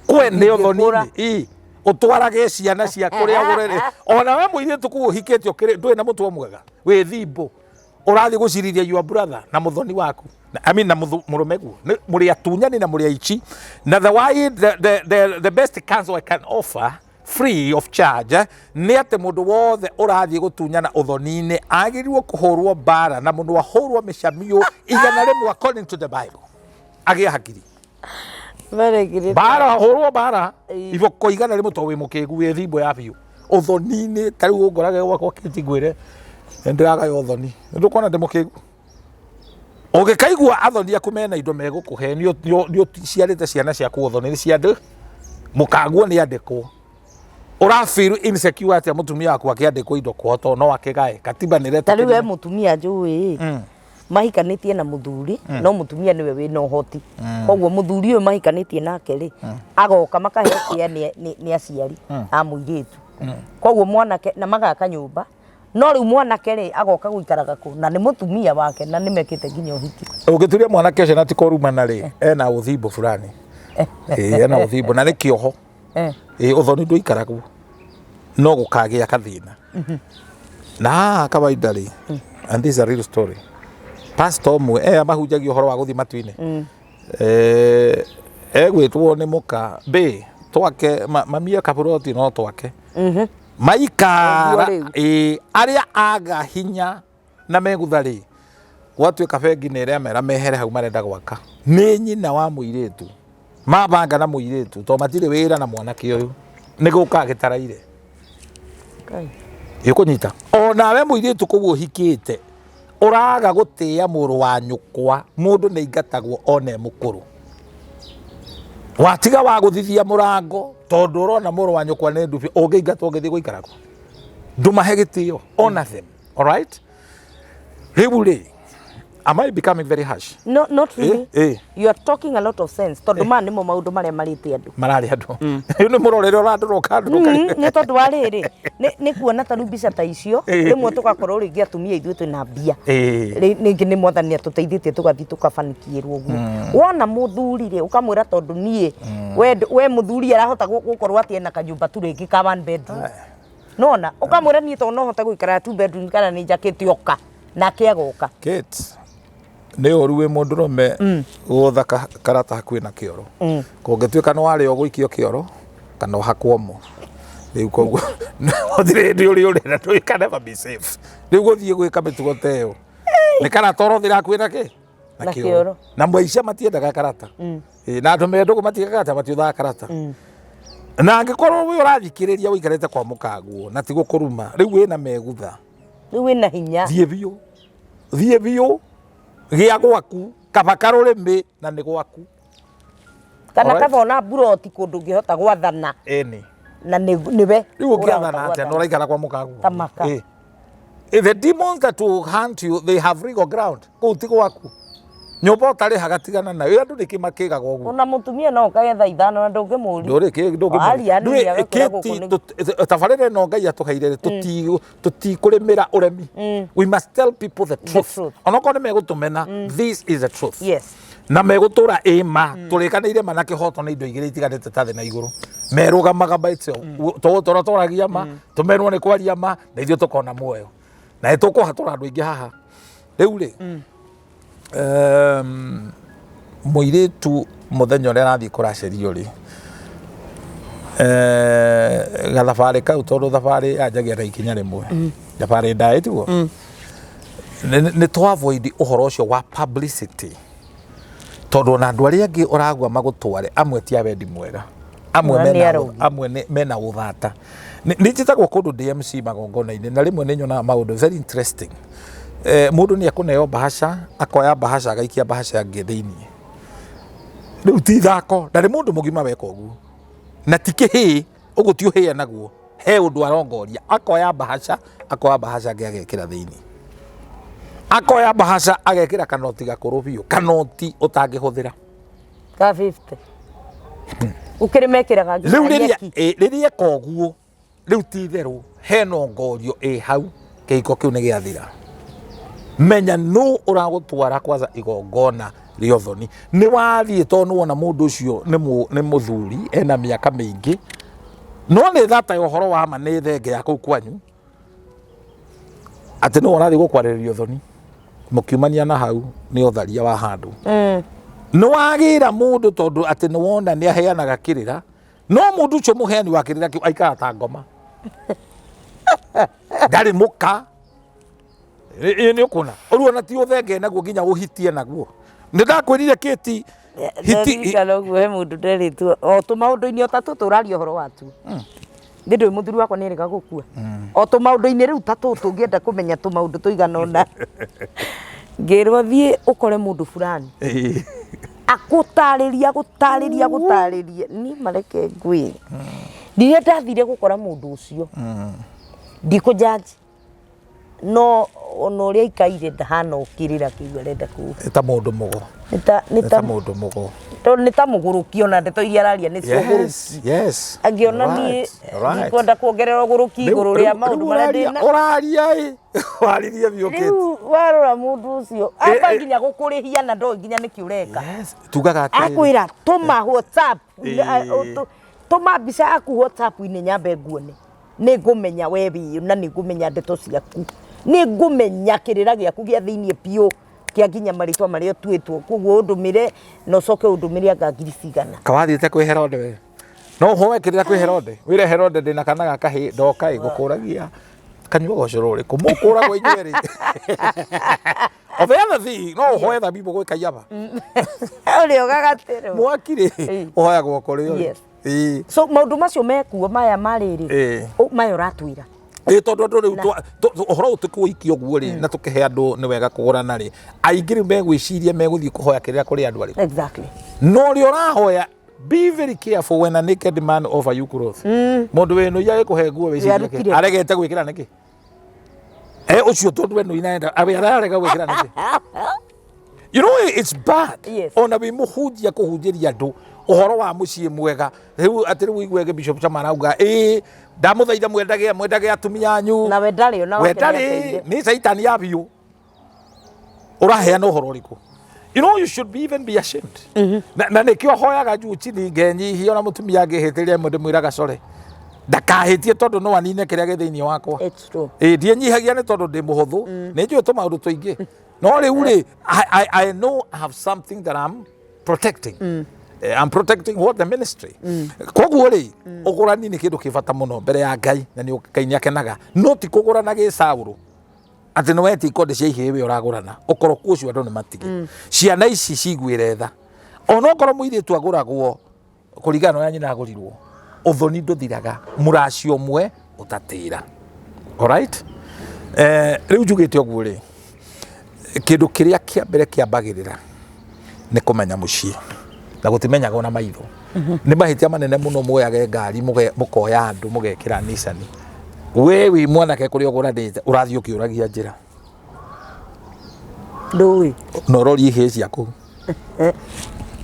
Kwe nĩ Ingĩkũra. ũthoni-inĩ. Ĩĩ, ũtwarage ciana ciaku kũrĩa ũrere. Ona we mũirĩtu kũu ũhikĩte ũkĩrĩ ndũrĩ na mũtwe mwega. Wĩ thimbo. Ũrathiĩ gũcirithia your brother na mũthoni waku. I mean, na mũrũme guo. Mũrĩ atunyani na mũrĩ aici. Na the why the best counsel I can offer free of charge nĩ atĩ mũndũ wothe ũrathiĩ gũtunyana ũthoni-inĩ agĩrĩirwo kũhũrwo mbara na mũndũ ahũrwo mĩcamio 100 according to the Bible agĩe hakiri. Very great. Mbara hũrwo mbara Ĩĩ. iboko 100 tondũ wĩ mũkĩgu wĩ thimbo ya biũ ũthoni-inĩ. Ta rĩu ũngorage gwakwa kĩti ngwĩre nĩ ndĩragaya ũthoni, nĩ ndũkuona ndĩ mũkĩgu. Ũngĩkaigua athoni aku mena indo megũkũhe, nĩ ũciarĩte ciana ciaku ũthoni nĩ cia andũ mũkaguo nĩ andĩkwo. Ũra feel insecure atĩa mũtumia waku akĩandĩkwo indo kwao tondũ no akĩgae? Katiba nĩ Ta rĩu we ĩretĩkĩria. Mũtumia njũĩ mahikanĩtie na mũthuri, no mũtumia nĩwe wĩna ũhoti, koguo mũthuri ũyũ mahikanĩtie nake rĩ, agoka makaheo kĩa nĩ aciari a mũirĩtu, koguo mwanake na magaka nyũmba, no rĩu mwanake rĩ, agoka gũikaraga kũ na nĩ mũtumia wake na nĩ mekĩte nginya ũhiki? Ũngĩturia mwanake ũcio na ti kũrumana rĩ, ena ũthimbo fulani. Ĩĩ, ena ũthimbo na nĩ kĩoho. Ĩĩ, ũthoni ndũikaragwo no gũkagĩa kathĩna na haha kawaida rĩ. And this is a real story. Pastor ũmwe mahunjagia ũhoro wa gũthiĩ matu-inĩ, egwĩtwo nĩ mũka mbĩ twake mamie kaburoti no twake maikara. Ũguo rĩu. Ĩĩ, arĩa aga hinya na megutha rĩ, gwatuĩka bengi nĩ ĩramera mehere hau marenda gwaka. Nĩ nyina wa mũirĩtu mabanga na mũirĩtu tondũ matirĩ wĩra na mwanake ũyũ nĩ gũka gĩtaraire. Ngai. Ĩkũnyita onawe mũirĩtu kũu ũhikĩte ũraga gũtĩĩa mũrũ wa nyũkwa. Mũndũ nĩ aingatagwo one mũkũrũ, watiga wa gũthithia mũrango tondũ ũrona mũrũ wa nyũkwa nĩ ndubi. Ũngĩingatwo ũngĩthiĩ gũikara kũ? Ndũmahe gĩtĩo, honor them. Alright, rĩu rĩ, am I becoming very harsh? No, not really. Eh. You are talking a lot of sense tondũ maya nĩmo maũndũ marĩa marĩte andũ. Mararĩ andũ rĩu nĩ mũrorere ũrandũra ũkandũra. Nĩ tondũ wa rĩrĩ, nĩ kuona ta rĩu mbica ta icio, rĩmwe tũgakorwo rĩngĩ atumia ithuĩ twĩna mbia. Rĩngĩ nĩ mwathani atũteithĩtie tũgathiĩ tũkabanikĩrwo ũguo. Wona mũthuri rĩ, ũkamwĩra tondũ niĩ we mũthuri arahota gũkorwo atĩ ena kanyũmba tu rĩngĩ ka one bedroom, nona ũkamwĩra niĩ tondũ no hote gũikara two bedroom kana nĩ njakĩte oka nake agoka. Kate, nĩ ũru wĩ mũndũrũme gũtha karata hakuhĩ na kĩoro. Kũngĩtuĩka nĩ warĩo gũikio kĩoro kana ũhakwo mo rĩu, koguo gũtirĩ hĩndĩ ũrĩ ũrĩ na you can never be safe. Rĩu gũthiĩ gwĩka mĩtugo ta ĩyo nĩ karata ũrothĩra hakuhĩ na kĩ? Na kĩoro. Na maica matiendaga karata. Ĩ, na andũ me ndũgũ matiendaga karata, matiũthaga karata. Na angĩkorwo wĩ ũrathikĩrĩria ũikarĩte kwa mũkaguo na ti gũkũruma, rĩu wĩna megutha. Rĩu wĩna hinya. Thiĩ biũ, thiĩ biũ, gĩa gwaku kaba karũrĩmĩ na nĩ gwaku. Kana Alright. kaba ona mburoti kũndũ ũngĩhota gwathana Ĩni. Na nĩwe Rĩu ũngĩathana ũrahota atĩa na gwathana. ũraikara kwa mũkaguo? Ta maka. Ĩ. The demons that will hunt you, they have legal ground. Kũu ti gwaku, nyũmba ũtarĩhaga tigana nayo. Andũ nĩkĩ makĩgaga ũguo? Ona mũtumia no ũkage thaa 5 na ndũngĩmũria. Ndũrĩ kĩ Waria nini agakũra gũkũ Tabarĩra ĩno Ngai atũheire rĩ, tũtikũrĩmĩra ũremi. We must tell people the truth. Truth. Onokorwo nĩ megũtũmena, this is the truth. Na megũtũra ĩma tũrĩkanĩire ma na kĩhoto nĩ indo igĩrĩ itiganĩte ta thĩ na igũrũ. Merũgamaga by itself. Tũgũtũra twaragia ma, tũmenwo nĩ kwaria ma, na ithuĩ tũkona muoyo na nĩ tũkũhatũra andũ aingĩ haha. Rĩu rĩ, mũirĩtu mũthenya ũrĩa arathiĩ kũracerio rĩ, gathabarĩ kau, tondũ thabarĩ yanjagia na ikinya rĩmwe, thabarĩ ndaĩ tiguo, nĩ tũ avoid ũhoro ũcio wa publicity, tondũ ona andũ arĩa angĩ ũragua magũtware amwe ti a wendi mwega, amwe Amwe nĩ mena arogi. Amwe mena ũthata. Nĩ njĩtagwo kũndũ DMC magongona-inĩ na rĩmwe nĩ nyonaga maũndũ very interesting. Mũndũ nĩ ekũneo bahasha, akoya bahasha agaikia bahasha ĩngĩ thĩiniĩ. Rĩu ti ithako na nĩ mũndũ mũgima weka ũguo na ti kĩhĩĩ ũguo, ti ũhĩe naguo, he ũndũ arongoria. Akoya bahasha, akoya bahasha ĩngĩ agekĩra thĩiniĩ, akoya bahasha agekĩra kanoti gakũrũ biũ, kanoti ũtangĩhũthĩra. Ka 50 ũkĩrĩ mekĩraga nginya Rĩu rĩrĩa nyeki. Rĩrĩa eka ũguo rĩu ti itherũ hena ongorio ĩ hau. Kĩhiko kĩu nĩ gĩathira. Menya nũ ũragũtwara kwanza igongona rĩa ũthoni. Nĩ wathiĩ tondũ nĩ wona mũndũ ũcio nĩ mũthuri ena mĩaka mĩingĩ, no nĩ thata ya ũhoro wa ma nĩ thenge ya kũu kwanyu, atĩ nĩwe ũrathiĩ gũkwarĩrĩria ũthoni. Mũkiumania na hau nĩ ũtharia wa handũ. Nĩ wagĩra mũndũ tondũ atĩ nĩ wona nĩ aheanaga kĩrĩra, no mũndũ ũcio mũheani wa kĩrĩra kĩu aikaraga ta ngoma. Ndarĩ mũka. Ĩ nĩ ũkuona. Rĩu ona ti ũthenge naguo nginya ũhitie naguo. Nĩ ndakwĩrire kĩti hiti. Ndarikana ũguo he mũndũ nderĩtwo o tũmaũndũ-inĩ o ta tũtũ ũraria ũhoro watuo. Nĩ ndũĩ mũthuri wakwa nĩ erĩga gũkua. O tũmaũndũ-inĩ rĩu ta tũtũ ũngĩenda kũmenya tũmaũndũ tũigana ũna. Ngĩrwo thiĩ ũkore mũndũ fulani. Agũtarĩria agũtarĩria agũtarĩrie. Niĩ mareke ngwĩre. Rĩrĩa ndathire gũkora mũndũ ũcio, ndikũ judge no ona ũrĩa aikaire ndahana ũkĩrĩra kĩu arenda kuga. Nĩ ta mũndũ mũgo. Nĩ ta mũndũ mũgo. Tondũ nĩ ta mũgũrũki ona ndeto iria araria nĩ cia ũgũrũki. Angĩona niĩ ndikwenda kuongerera ũgũrũki igũrũ rĩa maũndũ marĩa ndĩna. Ũraria ĩ, waririe biũ kĩti. Rĩu warora mũndũ ũcio amba nginya gũkũrĩhia na ndoĩ nginya nĩkĩ ũreka. Tugaga atĩrĩrĩ. Akwĩra tũma WhatsApp, tũma mbica yaku WhatsApp-inĩ nyambe nguone. Nĩ ngũmenya we wĩ ũ na nĩ ngũmenya ndeto ciaku. Nĩ ngũmenya kĩrĩra gĩaku gĩa thĩiniĩ biũ kĩa nginya marĩtwa marĩa ũtuĩtwo. Koguo ũndũmĩre na ũcoke ũndũmĩre anga ngiri cigana. Kawathiĩte kwĩ Herode we? No ũhoe kĩrĩra kwĩ Herode? Wĩre Herode ndĩna kana ga kahĩĩ ndoka ĩ ngũkũragia kanyuaga ũcũrũ ũrĩkũ? Mũkũragwo inyuĩ erĩ. O the other thing, no ũhoe thabibũ gwĩ Kaiaba. Ũrĩa ũgagatĩrwo. Mwaki rĩ, ũhoyagwo kũrĩ ũrĩ. Yes. So maũndũ macio mekuo maya marĩrĩ maya ũratwĩra. Ĩ tondũ andũ rĩu ũhoro ũyũ tũkĩũikia ũguo rĩ, na tũkĩhe andũ nĩ wega kũgũrana rĩ, aingĩ rĩu megwĩciria megũthiĩ kũhoya kĩrĩra kũrĩ andũ arĩkũ. No ũrĩa ũrahoya, be very careful when a naked man offer you clothes. Mũndũ wĩ nũi agĩkũhe nguo wĩcirie kĩ? Arutire. Aregete gwĩkĩra nĩkĩ? Ũcio tondũ we nũi na ararega gwĩkĩra nĩkĩ? You know it's bad. Ona wĩ mũhunjia kũhunjĩria andũ ũhoro wa mũciĩ mwega. Rĩu atĩ rĩu ũiguage Bishop Chama arauga, ĩĩ ndamũthaitha mwendage mwendage atumia anyu. Na we ndarĩ ona We wake ndarĩ, nĩateire. nĩ caitani ya biũ. Ũraheana ũhoro ũrĩkũ? You know you should be even be ashamed. Na nĩkĩo hoyaga juu chini ngenyihia ona mũtumia angĩhĩtĩria ĩmwe ndĩmwĩraga sorry. Ndakahĩtie tondũ no anine kĩrĩa gĩ thĩinĩ wakwa. It's true. Ĩĩ ndienyihagia nĩ tondũ ndĩ mũhũthũ. Nĩ njũĩ tũmaũndũ tũingĩ. No rĩu rĩ, I know I have something that I'm protecting. I'm protecting what the ministry. Koguo rĩ, ũgũrani nĩ kĩndũ kĩ bata mũno mbere ya Ngai na nĩ Ngai nĩ akenaga. No ti kũgũrana gĩ Saũlũ. Atĩ nĩ wetia ikonde cia ihĩĩ we ũragũrana. Ũkoroku ũcio andũ nĩ matige. Ciana ici ciguĩre tha. Onokorwo mũirĩtu agũragwo kũringana na ũrĩa nyina agũrirwo, ũthoni ndũthiraga, mũracio ũmwe ũtatĩra. Alright? Rĩu njugĩte ũguo rĩ, kĩndũ kĩrĩa kĩa mbere kĩambagĩrĩra nĩ kũmenya mũciĩ na gũtimenyagwo na maitho. Nĩ mahĩtia manene mũno muoyage ngari mũkoya andũ mũgekĩra Nissan. We wĩ mwanake kũrĩa ũgũranĩte ũrathiĩ ũkĩũragia njĩra. Ndũĩ. Na ũroria ihĩĩ cia kũu.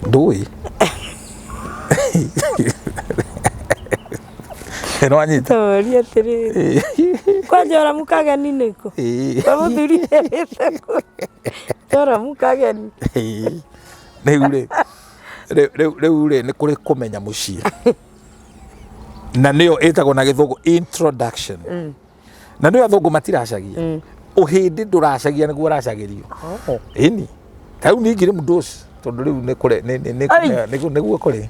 Ndũĩ. Nĩ wanyita? Tũria atĩrĩrĩ. Kwa Joramu Kageni nĩkũ? Kwa mũthuri erĩte kũ? Joramu Kageni. Rĩu rĩ, rĩu rĩ nĩ kũrĩ kũmenya mũciĩ. Na nĩyo ĩtagwo na gĩthũngũ introduction. Na nĩyo athũngũ matiracagia. Ũhĩndĩ ndũracagia nĩguo ũracagĩrio. Ĩni. Ta rĩu niĩ ngĩrĩ mũndũ ũcio tondũ rĩu nĩ kũrĩ nĩguo kũrĩ.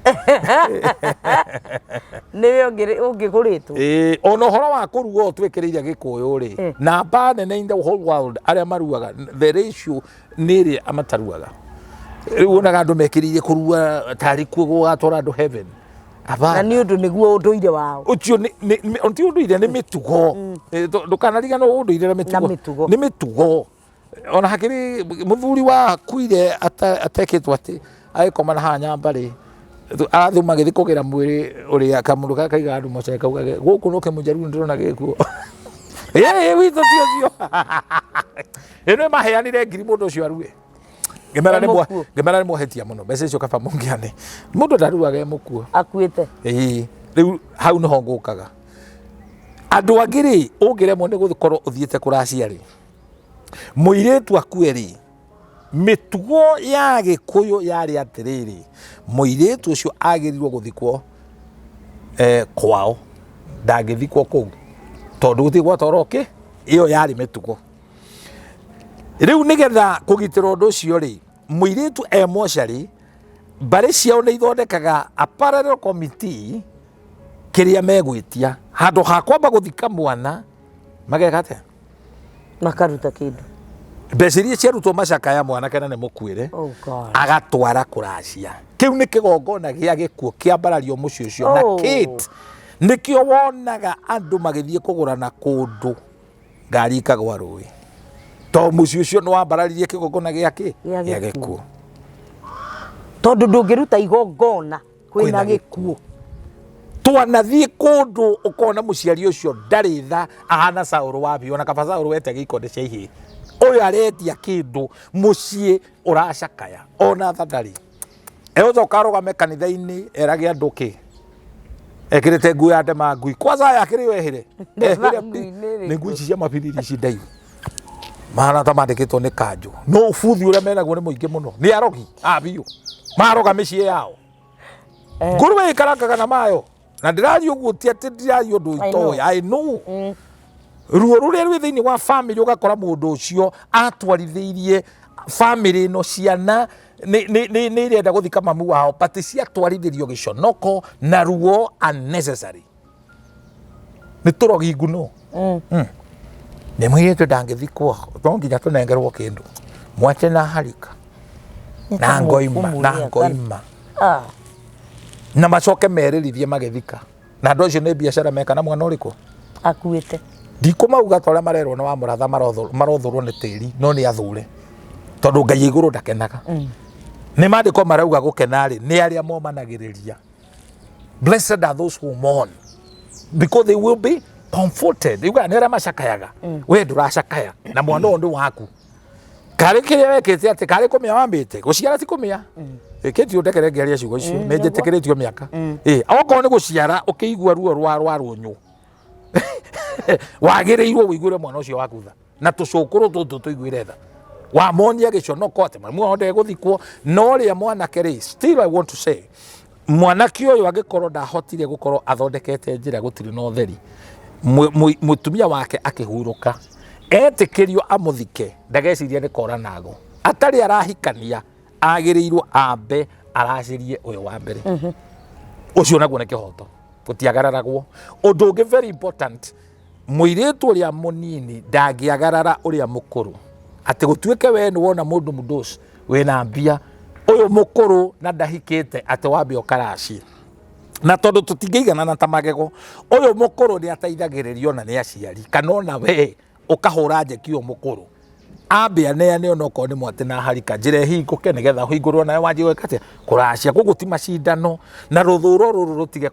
Nĩwe ũngĩgũrĩtwo. Ĩĩ, ona ũhoro wa kũruga ũũ twĩkĩrĩire gĩkũyũ rĩ, namba nene in the whole world arĩa maruaga, the ratio nĩ ĩrĩa mataruaga. Rĩu wonaga andũ mekĩrĩire kũrua tarĩ kuo gũgatwara andũ heaven. Na Hapana. nĩ ũndũ nĩguo ũndũire wao. Ũcio ti ũndũire nĩ mĩtugo. Ndũkanariganĩrwo ũndũire na mĩtugo. Na mĩtugo. Nĩ mĩtugo. Ona hakĩrĩ mũthuri wakuire atekĩtwo atĩ agĩkoma na haha nyambarĩ arathuma agĩthiĩ kũgĩra mwĩrĩ ũrĩa kamũndũ gaka kaigaga andũ mocarĩ kaugage gũkũ no kĩmũjaruo ndĩrona gĩkuo. Ĩĩ witũ ti ũcio. Ĩno maheanire ngiri mũndũ ũcio arue. Ngĩmera nĩ Mũkuo. ngĩmera nĩ mwahetia mũno mbeca icio kaba mũngĩane. Mũndũ ndaruaga e mũkuo. Akuĩte. Ĩĩ rĩu hau nĩho ngũkaga. Andũ angĩ rĩ, ũngĩremwo nĩ gũkorwo ũthiĩte kũracia rĩ, mũirĩtu akue rĩ, mĩtugo ya Gĩkũyũ yarĩ atĩrĩrĩ, mũirĩtu ũcio agĩrĩirwo gũthikwo kwao, ndangĩthikwo kũu tondũ gũtirĩ gwatwarwo kĩ, ĩyo yarĩ mĩtugo. Rĩu nĩgetha kũgitĩra ũndũ ũcio rĩ, mũirĩtu e mocarĩ, mbarĩ ciao nĩ ithondekaga a parallel committee kĩrĩa megwĩtia handũ ha kwamba gũthika mwana mageka atĩa? Makaruta kĩndũ. Mbeca iria ciarutwo macakaya mwanake na nĩ mũkuĩre. Oh God. Agatwara kũracia. Kĩu nĩ kĩgongona gĩa gĩkuũ kĩambarario mũciĩ ũcio. Na Kate, nĩkĩo wonaga andũ magĩthiĩ kũgũrana kũndũ ngari ikagwa rũĩ. To mũciĩ ũcio nĩ wambararirie kĩgongona gĩa kĩ? Gĩa Gĩa gĩkuũ. gĩkuũ. Tondũ ndũngĩruta igongona kwĩna gĩkuũ. Twanathiĩ kũndũ ũkona mũciari ũcio ndarĩ tha, ahana Saũlũ wa biũ, ona kaba Saũlũ wetagia ikonde cia ihĩĩ. Ũyũ aretia kĩndũ mũciĩ ũracakaya, ona tha ndarĩ. Egũcoka arũgame kanitha-inĩ erage andũ kĩ? Ekĩrĩte nguo ya ndema ngui. Kwanza aya akĩrĩ yo ehĩre. Ndema Ehĩre ngui nĩ ĩrĩkũ? Nĩ nguo ici cia mabiriri ici ndaihu. Mahana ta mandĩkĩtwo nĩ kanjũ. No ũbuthi ũrĩa menaguo nĩ mũingĩ mũno. Nĩ arogi a biũ. Maroga mĩciĩ yao. Ngũrwe ĩkarangaga na mayo. Na ndĩraria ũguo ti atĩ ndĩraria ũndũ I know. itoĩ. I know. Ruo rũrĩa rwĩ thĩinĩ wa family ũgakora mũndũ ũcio atwarithĩirie family ĩno ciana nĩ irenda gũthika mamu wao but ciatwarithĩrio gĩconoko na ruo unnecessary. Nĩ tũrogi nguno. Nĩ mũirĩtu ndangĩthikwo, no nginya tũnengerwo kĩndũ. Mwache na harika. Na ngoima, na ngoima. Na macoke merĩrithie magĩthika. Na andũ acio nĩ biacara meka na mwana ũrĩkũ? Akuĩte. Ndikũmauga ta ũrĩa marerwo nĩ wa mũratha marothũrwo nĩ tĩri, no nĩ athũre. Tondũ Ngai igũrũ ndakenaga. Nĩ maandĩko marauga gũkena rĩ, nĩ arĩa momanagĩrĩria. Blessed are those who mourn because they will be comforted. Yuga nĩ arĩa macakayaga. We ndũracakaya na mwana ũyũ nĩ waku. Karĩ kĩrĩa wekĩte atĩ karĩ kũmĩa wambĩte gũciara ti kũmĩa. Ĩkĩtio ndekere ngĩaria ciugo icio nĩ njĩtĩkĩrĩtio mĩaka. Ĩ okorwo nĩ gũciara ũkĩigua ruo rwa rũnyũ. Wagĩrĩirwo ũiguĩre mwana ũcio waku tha. Na tũcũkũrũ tũtũ tũiguĩre tha. Wamonia gĩconoko atĩ mamu wao ndegũthikwo, no ũrĩa mwanake rĩ, still I want to say, mwanake ũyũ angĩkorwo ndahotire gũkorwo athondekete njĩra gũtirĩ na ũtheri, mũtumia wake akĩhurũka, etĩkĩrio amũthike, ndageciria nĩ kora nago. Atarĩ arahikania, agĩrĩirwo ambe aracĩrie ũyũ wa mbere. Ũcio naguo nĩ kĩhoto, gũtiagararagwo. Ũndũ ũngĩ very important, mũirĩtu ũrĩa mũnini ndangĩagarara ũrĩa mũkũrũ. Atĩ gũtuĩke we nĩ wona mũndũ mũndũ wĩna mbia, ũyũ mũkũrũ na ndahikĩte atĩ wambe ũkaracie. Na tondũ tũtingĩiganana ta magego, ũyũ mũkũrũ nĩ ateithagĩrĩrio na nĩ aciari, kana ona we ũkahũra njeki ũyũ mũkũrũ. Ambe aneane onokorwo nĩ mwatĩ na harika, njĩra ĩhingũke nĩgetha ũhingũrwo nayo wanjie gwĩka atĩa? Kũracia. Koguo ti macindano na rũthũro rũrũ rũtige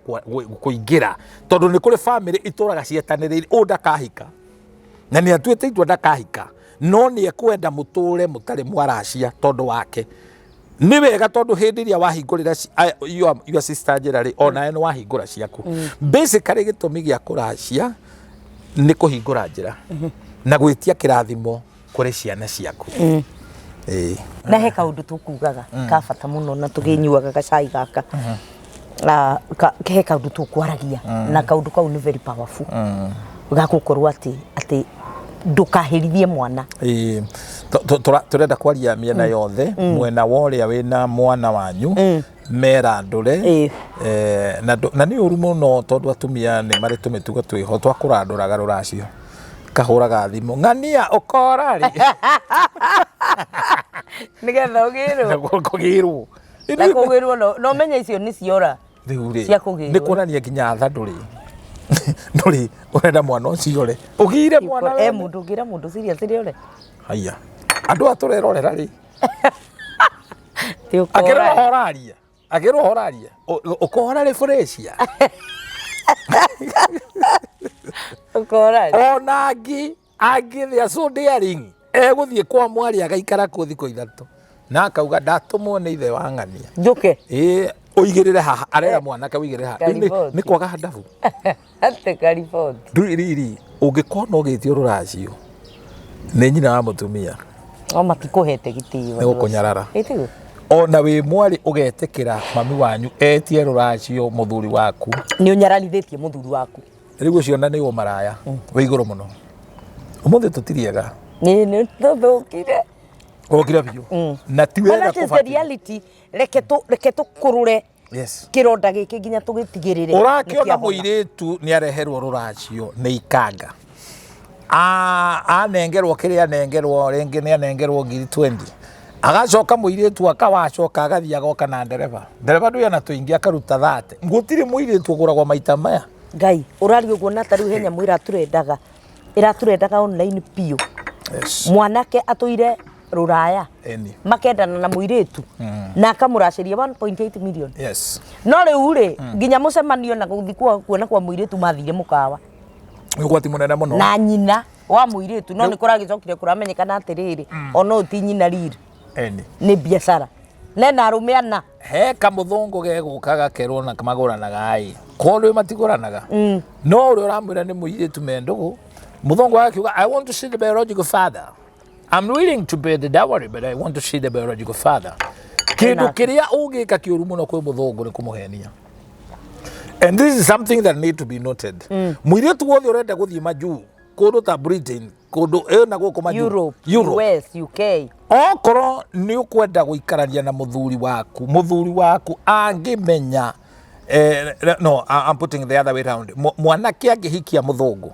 kũingĩra, tondũ nĩ kũrĩ bamĩrĩ itũraga cietanĩrĩire, ũyũ ndakahika na nĩ atuĩte itua ndakahika, no nĩ ekwenda mũtũre mũtarĩ mwaracia tondũ wake. Nĩ wega tondũ hĩndĩ ĩrĩa wahingũrĩra your sister njĩra rĩ, onawe nĩ wahingũra ciaku. Basically gĩtũmi gĩa kũracia nĩ kũhingũra njĩra na gwĩtia kĩrathimo kũrĩ ciana ciaku. Ĩĩ. Na he kaũndũ tũkugaga ka bata mũno na tũkĩnyuaga gacai gaka. He kaũndũ tũkwaragia na kaũndũ kau nĩ very powerful. Ga gũkorwo atĩ ndũkaherithie mwana. Ĩĩ. Tũrenda kwaria mĩena yothe, mwena wa ũrĩa wĩna mwana wanyu, merandũre. Na nĩ ũru mũno tondũ atumia nĩ marĩ tũmĩtugo twĩho twa kũrandũraga rũracio. Kahũraga thimũ, ng'ania ũkora rĩ. Nĩgetha ũgĩrwo. Kũgĩrwo. Na kũgĩrwo no menye icio nĩ ciora. Rĩu rĩ, Cia kũgĩrwo. nĩ kuonania nginya tha ndũrĩ. Ndũrĩ ũrenda mwana ũcio ore. Ũgĩire mwana wene. Mũndũ ũngĩra mũndũ serious ore. Haiya. Andũ aya tũrerorera rĩ. Ti ũkora. Akĩrwo horaria. Akĩrwo horaria. Ũkora rĩ fresh. Ũkora rĩ. Ona angĩ they are so daring. Egũthiĩ kwa mwarĩ agaikara kuo thikũ ithatũ. Na akauga ndatũmwo nĩ ithe wa ng'ania. Njũke. Ĩĩ, Ũigĩrĩre haha, arera mwanake ũigĩrĩre haha. Rĩu Kariboti. Nĩ kwaga handabu. Atĩ kariboti. Ndũĩ riri ũngĩkorwo no gĩtio rũracio nĩ nyina wa mũtumia. O matikũhete gĩtĩo. Nĩ gũkũnyarara. Ĩtiguo. Ona wĩ mwarĩ ũgetĩkĩra mami wanyu etie rũracio mũthuri waku. Nĩ ũnyararithĩtie mũthuri waku. Rĩu ũcio ona nĩ ũmaraya wĩ igũrũ mũno. Ũmũthĩ tũtiriega. Nĩ tũthũkire. Ũkire biũ. Na ti But wega that is the kũbatiĩ. reality. Reke tũkũrũre Yes. kĩronda gĩkĩ nginya tũgĩtigĩrĩre. Ũrakĩona nĩkĩahona. mũirĩtu nĩ areherwo rũracio nĩ ikanga. Anengerwo kĩrĩa anengerwo, rĩngĩ nĩ anengerwo ngiri 20. Agacoka mũirĩtu akawacoka agathiĩ agoka na ndereba. Ndereba ndũĩ ona tũingĩ akaruta 30. Gũtirĩ mũirĩtu ũgũragwo maita maya. Ngai, ũraria ũguo na ta rĩu he nyamũ ĩratũrendaga. Ĩratũrendaga online biũ. Yes. Mwanake atũire rũraya. Eni. Makendana na mũirĩtu. Na akamũracĩria 1.8 million. Yes. No rĩu rĩ, nginya mũcemanio na gũthiĩ kuona kwa mũirĩtu mathire mũkawa. Nĩ ũgwati mũnene mũno. Na nyina wa mũirĩtu, no nĩ kũragĩcokire kũramenyekana atĩrĩrĩ, ona ũyũ ti nyina riri. Eni. Nĩ biacara. Nena arũme ana. He kamũthũngũ gegũka gakerwo na magũranaga ĩ. Korwo rĩu matigũranaga. No ũrĩa ũramwĩra nĩ mũirĩtu me ndũgũ, mũthũngũ agakiuga I want to see the biological father. I'm willing to pay the dowry, but I want to see the biological father. Kĩndũ kĩrĩa ũngĩka kĩũru mũno kwĩ mũthũngũ nĩ kũmũhenia. And this is something that need to be noted. Mũirĩtu wothe ũrenda gũthiĩ majuu, kũndũ ta Britain, kũndũ ĩ na gũkũ majuu. Europe, Europe. US, UK. Okorwo nĩ ũkwenda gũikarania na mũthuri waku, mũthuri waku angĩmenya, no, I'm putting the other way round. Mwanake angĩhikia mũthũngũ.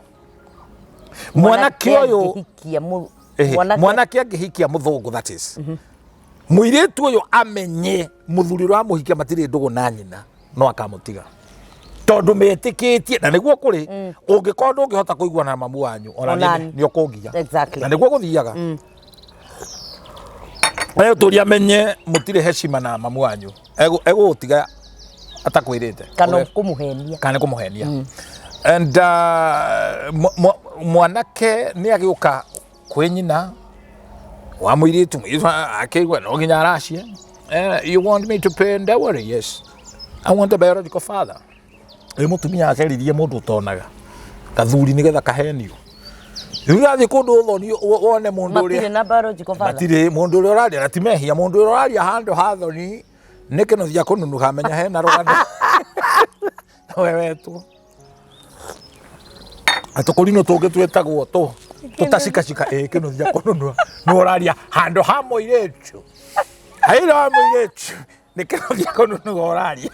Mwanake ũyũ angĩhikia Ehe, mwanake mwanake angĩhikia mũthũngũ, that is. Mũirĩtu ũyũ amenye mũthuri ũrĩa wamũhikia matirĩ ndũgũ na nyina, no akamũtiga. Tondũ metĩkĩtie, na nĩguo kũrĩ, ũngĩkorwo ndũngĩhota kũiguana na mamu wanyu, ona Ona nĩ ũkũngia. Exactly. Na nĩguo gũthiaga. Egũtũria amenye mũtirĩ heshima na mamu wanyu. Egũgũtiga atakwĩrĩte. Kana kũmũhenia. Kana kũmũhenia. And mwanake nĩ agĩũka kwĩ nyina wa mũirĩtu, mũirĩtu akĩigua no nginya aracie. You want me to pay dowry? Yes. I want a biological father. Rĩu mũtumia acaririe mũndũ ũtonaga gathuri nĩgetha kahenio. Rĩu ũrathiĩ kũndũ ũthonio wone mũndũ ũrĩa Matirĩ na biological father. Matirĩ mũndũ ũrĩa ũraria na ti mehia, mũndũ ũrĩa ũraria handũ ha thoni nĩ kĩnuthia kũnunuha, menya hena rũgano. We wetwo. Na tũkũrinũ tũngĩ twĩtagwo tũtacikacika, ĩ kĩnuthia kũnunuha. Nĩ ũraria handũ ha mũirĩtu. Haira wa mũirĩtu nĩ kĩnuthia kũnunuha ũraria.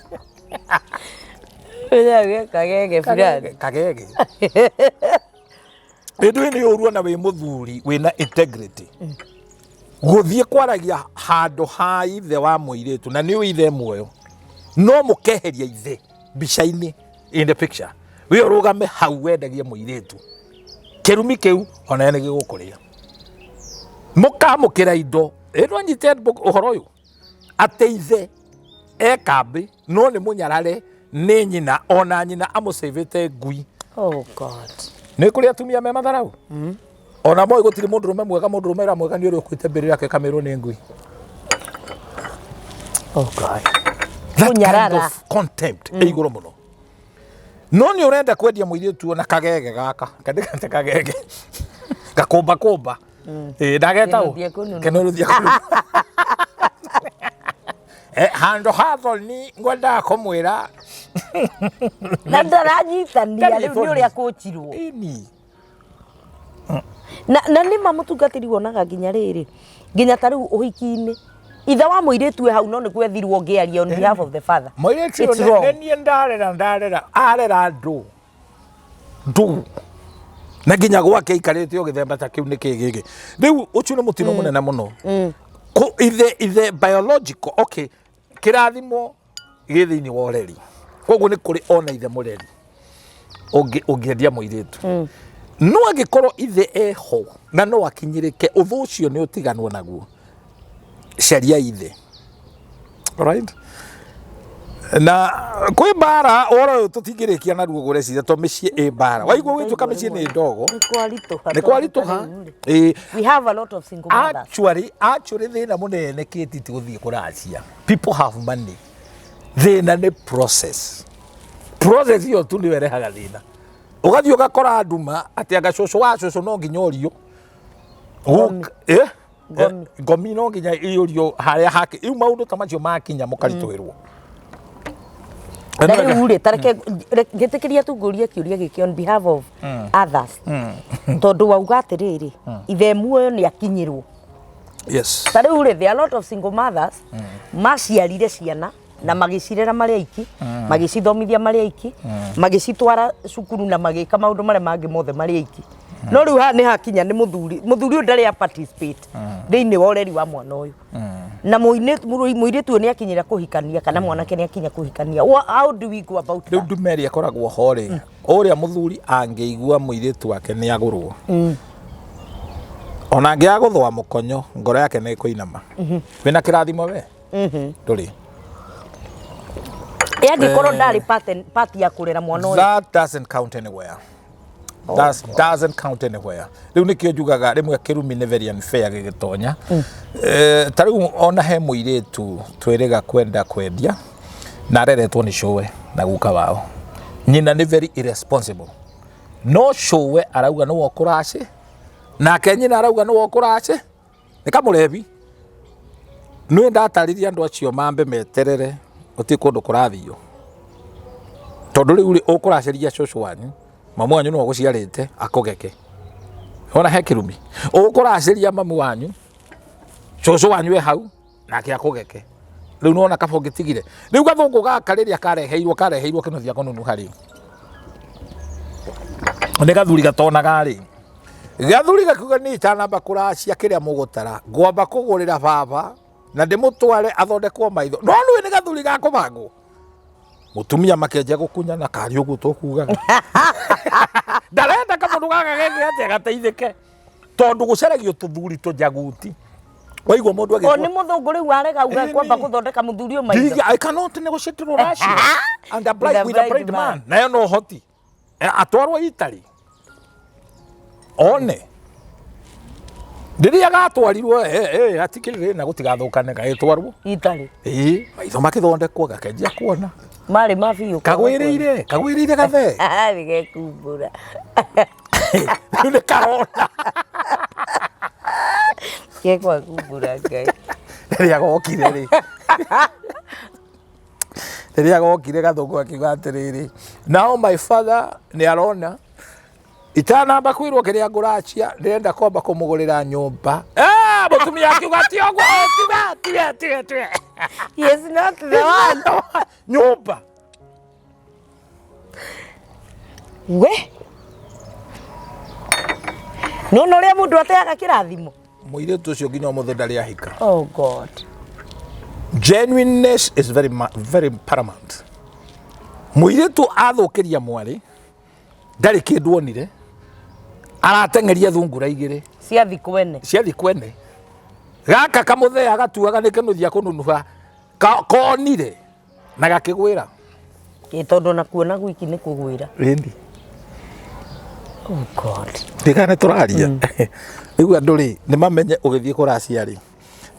Kagege fulani. Kagege. Ĩndũ nĩ ũru ona wĩ mũthuri wĩna integrity. Gũthiĩ kwaragia handũ ha ithe wa mũirĩtu na nĩ ithe muoyo. No mũkeheria ithe mbica-inĩ in the picture. We ũrũgame hau wendagie mũirĩtu. Kĩrumi kĩu ona nĩ gĩgũkũrĩa. Mũkamũkĩra indo. Ĩndũ anyite ũhoro ũyũ. Atĩ ithe e kambĩ no nĩ mũnyarare nĩ nyina ona nyina amũcĩvĩte ngui. Oh God. Nĩ kũrĩ atumia me matharau. Ona moi gũtirĩ mũndũrũme mwega, mũndũrũme ũrĩa mwega nĩ ũrĩa ũkuĩte mbĩrĩra yake ĩkamĩrwo nĩ ngui. Oh God. That kind Kũnyarara. of contempt ĩ igũrũ mũno. No nĩ ũrenda kwendia mũirĩtu ona kagege gaka, kandĩkate kagege. Gakũmba kũmba. Ĩ ndagetagwo. Kĩnuthia kũnunu. Kĩnuthia kũnunu. Handũ ha thoni ngwendaga kũmwĩra. Na ndaranyitania Ndarĩ rĩu nĩ thoni. ũrĩa kũnjirwo. Ĩni. Na nĩ ma mũtungatĩri wonaga nginya rĩrĩ, nginya ta rĩu ũhiki-inĩ. Ithe wa mũirĩtu e hau no nĩ gwethirwo ngĩaria on behalf of the father. Mũirĩtu It's ũyũ wrong. nĩ niĩ ndarera, ndarera, arera ndũ. Ndũ. Na nginya gwake aikarĩte o gĩthemba ta kĩu nĩ kĩ gĩkĩ. Rĩu ũcio nĩ mũtino mũnene mũno. Ithe biological, okay, kĩrathimo gĩ thĩinĩ wa ũreri. Koguo nĩ kũrĩ ona ithe mũreri. Ũngĩendia mũirĩtu. No angĩkorwo ithe eho na no akinyĩrĩke, ũthũ ũcio nĩ ũtiganwo naguo. Caria ithe. Right? Na kwĩ mbara ũhoro ũyũ tũtingĩrĩkia naruo ngũreciria tondũ mĩciĩ ĩ mbara. Waigua gũgĩtuĩka mĩciĩ nĩ ndogo. Nĩ kwaritũha. Nĩ kwaritũha. Ĩ. We have a lot of single mothers. Actually, thĩna mũnene kĩti ti gũthiĩ kũracia. People have money. Thĩna nĩ process. Process ĩyo tu nĩyo ĩrehaga thĩna. Ũgathiĩ ũgakora nduma atĩ anga cũcũ wa cũcũ no nginya ũrio. Ngomi. Eh? Ngomi. Ngomi no nginya iyũrio harĩa hake. Rĩu maũndũ ta macio makinya mũkaritũhĩrwo. Na rĩu rĩ, tareke ngĩtĩkĩria tu ngũrie kĩũria gĩkĩ on behalf of others, tondũ wauga atĩrĩrĩ, ithe muoyo nĩ akinyĩrwo. Ta rĩu rĩ, there are a lot of single mothers maciarire ciana na magĩcirera marĩ aiki, magĩcithomithia marĩ aiki, magĩcitwara cukuru na magĩka maũndũ marĩa mangĩ mothe marĩ aiki. No rĩu haha nĩ hakinya nĩ mũthuri, mũthuri ũyũ ndarĩ a participate thĩinĩ wa ũreri wa mwana ũyũ, na mũirĩtu ũyũ nĩ akinyĩra kũhikania kana mwanake nĩ akinya kũhikania. How do we go about Rĩu that? ndume ĩrĩa ĩkoragwo ho rĩ, ũrĩa mũthuri angĩigua mũirĩtu wake nĩ agũrwo, ona angĩaga gũthũa mũkonyo, ngoro yake nĩ ĩkũinama. Wĩna kĩrathimo we ndũrĩ. Ĩ angĩkorwo ndarĩ part ya kũrera mwana ũyũ? That doesn't count anywhere. That doesn't count anywhere. Rĩu nĩkĩo njugaga rĩmwe kĩrumi nĩ very unfair gĩgĩtonya. Ta rĩu ona he mũirĩtu twĩrĩga kwenda kwendia na areretwo nĩ cũwe na guka wao. Nyina nĩ very irresponsible, no cũwe arauga nĩwe ũkũracĩ, nake nyina arauga nĩwe ũkũracĩ, nĩ kamũrebi. Nĩ ndatarĩria andũ acio mambe meterere, gũtirĩ kũndũ kũrathio, tondũ rĩu rĩ, ũkũracĩria cũcũ wanyu, mamu wanyu nĩwe ũgũciarĩte akũgeke. Ona he kĩrumi, ũkũracĩria mamu wanyu, cũcũ wanyu e hau nake akũgeke. Rĩu nĩwona kaba ũngĩtigire. Rĩu gathũngũ gaka rĩrĩa kareheirwo, kareheirwo kĩnuthia kũnunuha rĩ, nĩ gathuri gatonaga rĩ, gathuri gakiuga niĩ itanamba kũracia kĩrĩa mũgũtara, ngwamba kũgũrĩra baba na ndĩmũtware athondekwo maitho. No nĩũĩ nĩ gathuri ga kũbangwo. Mũtumia makĩanjia gũkunyana karĩ ũguo tũkugaga, ndarenda kamũndũ gaka geke atĩa gateithĩke, tondũ gũcaragio tũthuri tũnjaguti. Waigua mũndũ O nĩ mũthũngũ rĩu arega uga kwamba gũthondeka mũthuri ũyũ maitho. I cannot negotiate rũracio and a blind, with with a a blind blind man. Nayo no hoti atwarwo Italy one rĩrĩa gatwarirwo, hatikĩrĩ na gũtigathũkane, gagĩtwarwo Italy. Ĩĩ, maitho makĩthondekwo, gakĩanjia kuona. Marĩ ma biũ. Kagwĩrĩire gathe. Nĩ gekumbũra. Rĩu nĩ karona. Gekwa kumbũra Ngai. Rĩrĩa gokire rĩ, rĩrĩa gokire gathũngũ akiuga atĩrĩrĩ, now my father nĩ arona, itanamba kwĩrwo kĩrĩa ngũracia, ndĩrenda kwamba kũmũgũrĩra nyũmba. Ah, mũtumia akiuga ti ũguo, tiga tiga tiga tiga. He is not the one. Nyũmba. We nona ũrĩa mũndũ ateaga kĩrathimo. Mũirĩtu ũcio nginya ũmũthĩ ndarĩ ahika. Oh God. Genuineness is very, very paramount. Mũirĩtu athũkĩria mwarĩ, ndarĩ kĩndũ onire, arateng'eria thungura igĩrĩ cia thikwene. Cia thikwene. Gaka kamũthea gatuaga nĩ kĩnuthia kũnunuha, konire na gakĩgwĩra. Ĩ tondũ ona kuona gwiki nĩ kũgwĩra. Ĩni. Oh God. Ndiga nĩ tũraria rĩu, andũ rĩ nĩ mamenye ũgĩthiĩ kũracia rĩ,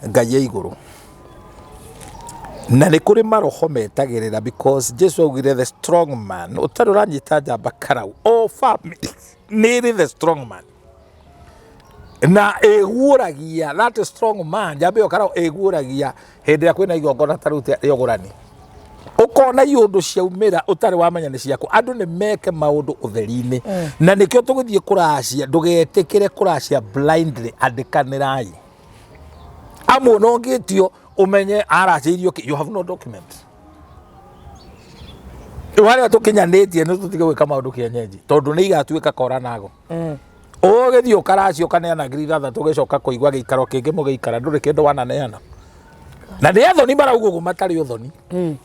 Ngai e igũrũ na nĩ kũrĩ maroho metagĩrĩra, because Jesu augire the strong man ũtarĩ ũranyita njamba karau. O family nĩ ĩrĩ the strong man na ĩguũragia that strong man. Njamba ĩyo karau ĩguũragia hĩndĩ ĩrĩa kwĩna igongona ta rĩu rĩa ũgũrani, ũkona iũndũ ciaumĩra ũtarĩ wamenya nĩ ciaku. Andũ nĩ meke maũndũ ũtheri-inĩ, na nĩkĩo tũgĩthiĩ kũracia, ndũgetĩkĩre kũracia blindly. Andĩkanĩrai amwe no ũngĩtio ũmenye aracĩirio kĩ. You have no document. Rĩu harĩa tũkinyanĩtie nĩ tũtige gwĩka maũndũ kĩenyenji, tondũ nĩ igatuĩka kora nago. Ũgĩthiĩ ũkaracia ũkaneana 6,000, ũgĩcoka kũigua gĩikaro kĩngĩ mũgĩikara ndũrĩ kĩndũ wananeana. Na nĩ athoni marauga ũguo, matarĩ ũthoni.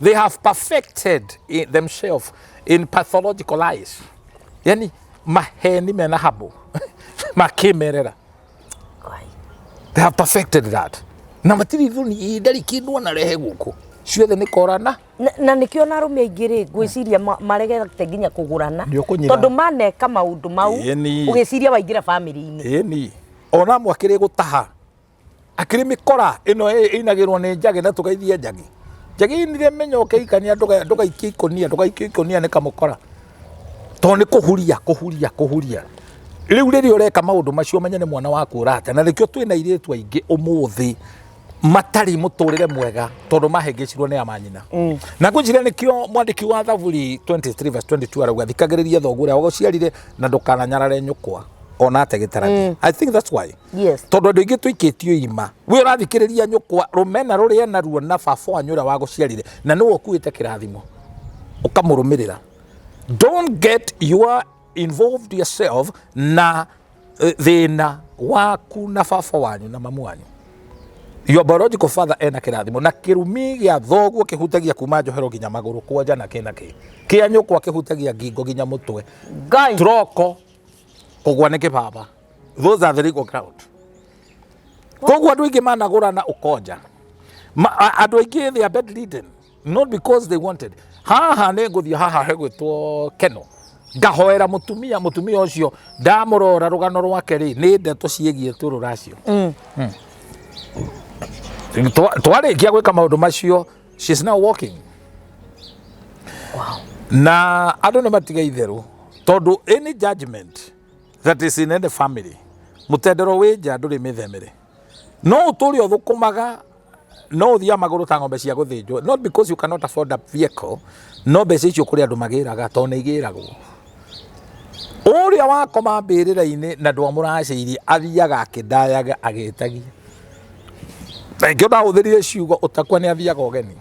They have perfected themselves in pathological lies, yani maheni mena habo makĩmerera. They have perfected that na matirĩ thoni, ndarĩ kĩndũ anarehe gũkũ, ciothe nĩ korana. Na nĩkĩo na arũme aingĩ rĩ, ngwĩciria maregete nginya kũgũrana. Nĩ ũkũnyira. Tondũ maneka maũndũ mau. Ĩni. Ũgĩciria waingĩra bamĩrĩ-inĩ. Ĩni, ona amwe akĩrĩ gũtaha, akĩrĩ mĩkora ĩno ĩinagĩrwo nĩ njagĩ na tũgeithie njagĩ. Njagĩrĩire menya ũkĩhikania ndũgaikie ikũnia, ndũgaikie ikũnia nĩ kamũkora. Tondũ nĩ kũhuria, kũhuria, kũhuria. Rĩu rĩrĩa ũreka maũndũ macio ũmenye nĩ mwana waku ũrate. Na nĩkĩo twĩna airĩtu aingĩ ũmũthĩ matarĩ mũtũrĩre mwega tondũ mahĩngĩcirwo nĩ amanyina. Na ngwĩciria nĩkĩo mwandĩki wa Thaburi 23 verse 22 arauga thikagĩrĩria thoguo ũrĩa wagũciarire na ndũkananyarare nyũkwa ona ate gĩtarania. I think that's why. Yes. Tondũ andũ aingĩ tũikĩtio irima. We ũrathikĩrĩria nyũkwa rũmena rũrĩa naruo na baba wanyu ũrĩa wagũciarire na nĩwe ũkuĩte kĩrathimo ũkamũrũmĩrĩra. Don't get your involved yourself na thĩna waku na baba wanyu na mamu wanyu. Your biological father ena kĩrathimo na kĩrumi gĩa thoguo kĩhutagia kuma njohero nginya magũrũ kwonja na kĩ na kĩ. Kĩa nyũkwa kĩhutagia ngingo nginya mũtwe. Ngai. Troko kũgwa nĩ kĩbaba. Those are the legal ground. Koguo andũ aingĩ managũrana ũkonja. Andũ aingĩ they are bedridden not because they wanted. Haha nĩ ngũthiĩ haha hegwĩtwo Keno. Ngahoera mũtumia, mũtumia ũcio ndamũrora rũgano rwake rĩ, nĩ ndeto ciĩgiĩ tu rũracio. Twarĩkia gwĩka maũndũ macio, she's now walking. Wow. Na andũ nĩ matiga itherũ tondũ any judgment that is in any family mũtendero wĩ nja ndũrĩ mĩthemere. No ũtũre ũthũkũmaga no ũthiaga magũrũ ta ng'ombe cia gũthĩnjwo, not because you cannot afford a vehicle, no mbeca icio kũrĩ andũ magĩraga tondũ nĩ igĩragwo. Ũrĩa wakoma mbĩrĩra-inĩ na ndwamũracĩirie athiaga akĩndayaga agĩtagia. Thengiũ ndahũthĩrire ciugo ũtakua nĩ athiaga ũgeni.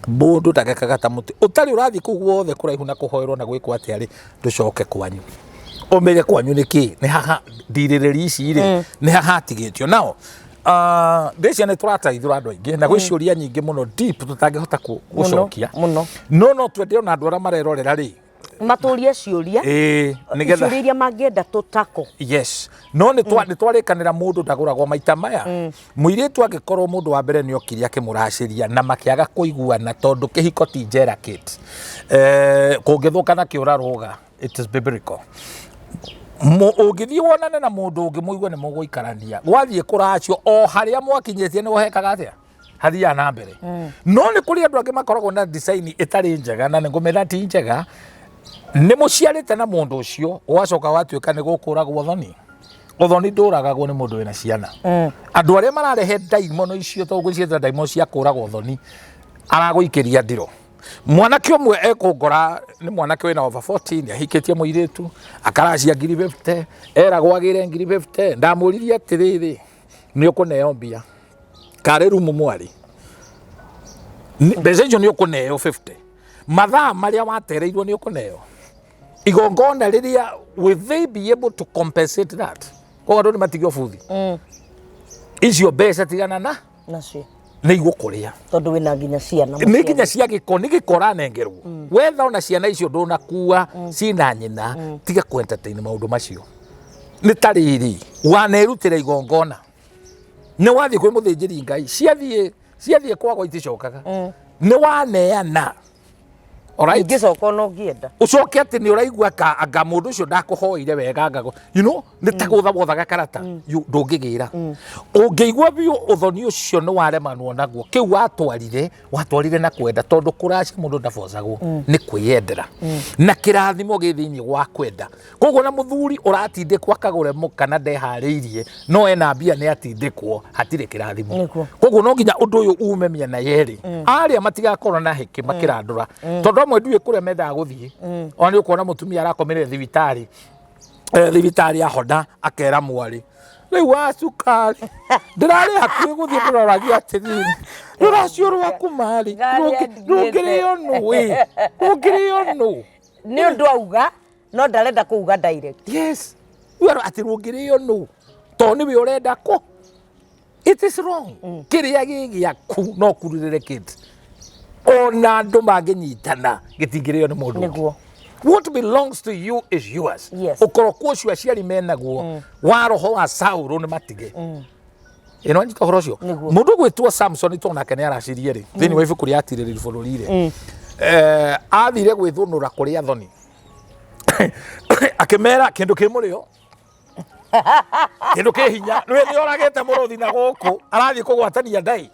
Mũndũ ndagekaga ta mũtĩ. Ũtarĩ ũrathiĩ kũu guothe kũraihu na kũhoerwo na gwĩkwo atĩa rĩ, ndũcoke kwanyu. Ũmenye kwanyu nĩ kĩ, nĩ haha ndirĩrĩri ici rĩ, nĩ haha hatigĩtio. Now, ngwĩciria nĩ tũrateithũra andũ aingĩ na gwĩ ciũria nyingĩ mũno deep tũtangĩhota gũcokia. Mũno. No no twende ona andũ arĩa marerorera rĩ, Matũrie ciũria. Ĩĩ, nĩgetha Ciũria iria mangĩenda tũtako. Yes. No nĩ twarĩkanĩra mũndũ ndagũragwo maita maya. Mũirĩtu angĩkorwo mũndũ wa mbere nĩ okire akĩmũracĩria na makĩaga kũiguana tondũ kĩhiko ti njera Kate. Kũngĩthũka na kĩũra rũga, it is biblical. Ũngĩthiĩ wonane na mũndũ ũngĩ mũigue nĩ mũgũikarania, gwathiĩ kũracio o harĩa mwakinyĩtie nĩho hekaga atĩa? Hathiaga na mbere. No nĩ kũrĩ andũ angĩ makoragwo na design ĩtarĩ njega na nĩ ngũmĩra ti njega. Nĩ mũciarĩte na mũndũ ũcio ũgacoka watuĩka nĩ gũkũragwo ũthoni. Ũthoni ndũragagwo nĩ mũndũ wĩna ciana. Andũ arĩa mararehe ndaimono icio tondũ gwĩciĩta ndaimono cia kũragwo ũthoni aragũikĩria ndiro. Mwanake ũmwe ekũngora nĩ mwanake wĩna over 40 nĩ ahikĩtie mũirĩtu akaracia ngiri 50 eragwo agĩre ngiri 50. Ndamũririe atĩrĩrĩ, nĩ ũkũneo mbia karĩ rumu mwarĩ mbeca icio nĩ ũkũneo 50 mathaa marĩa watereirwo nĩ ũkũneo igongona rĩrĩa, will they be able to compensate that? Koguo andũ nĩ matige ũbuthi. Icio mbeca tigana na nacio nĩ igũkũrĩa tondũ wĩna nginya ciana. Nĩ nginya cia gĩko nĩ gĩko ũranengerwo. Wetha ona ciana icio ndũnakua cina nyina, tiga kũ entertain maũndũ macio. Nĩ ta rĩrĩ wanerutĩra igongona nĩ wathiĩ kwĩ mũthĩnjĩri Ngai, ciathiĩ kwagwo iticokaga. Nĩ waneana. Alright? Ingĩcoka ona ũngĩenda. Ũcoke atĩ nĩ ũraigua ka anga mũndũ ũcio ndakũhoire wega anga nĩ ta gũtha wothaga karata. Ndũngĩgĩra. Ũngĩigua biũ ũthoni ũcio nĩ waremanwo naguo, kĩu watwarire na kwenda tondũ kũracia mũndũ ndabocagwo nĩ kwĩyendera. Na kĩrathimo gĩ thĩinĩ wa kwenda. Koguo na mũthuri ũratindĩkwo akagũre mũka na ndeharĩirie no ena mbia nĩ atindĩkwo, hatirĩ kĩrathimo. Koguo no nginya ũndũ ũyũ ume mĩena yerĩ. Arĩa matigakorwo na hĩkĩ makĩrandũra. Tondũ amwe ndiũĩ kũrĩa mendaga gũthiĩ. Ona nĩ ũkuona mũtumia arakomire thibitarĩ. Thibitarĩ ahona akera mwarĩ. Rĩu wa cukari ndĩrarĩ hakuhĩ gũthiĩ ndĩroragia atĩrĩrĩ rũracio rwaku marĩ Ngari andigĩte. rũngĩrĩo nũ ĩ rũngĩrĩo nũ. Nĩ ũndũ auga no ndarenda kuuga direct. Yes. Wero atĩ rũngĩrĩo nũ tondũ nĩwe ũrenda kũ. It is wrong. Kĩrĩa gĩ gĩaku no kururĩre kids. Ona andũ mangĩnyitana gĩtingĩrĩo nĩ mũndũ ũngĩ. What belongs to you is yours. Ũkorokũ ũcio aciari menaguo wa roho wa Saũlũ nĩ matige. Ĩno anyita ũhoro ũcio. Mũndũ ũgwĩtwo Samson tondũ nake nĩ aracirie rĩ, thĩinĩ wa ibuku rĩa Atirĩrĩri bũrũri rĩ, athire gwĩthũnũra kũrĩ athoni. Akĩmera kĩndũ kĩ mũrĩo. Kĩndũ kĩ hinya. Nĩwe nĩ oragĩte mũrũthi na gũkũ arathiĩ kũgwatania ndai.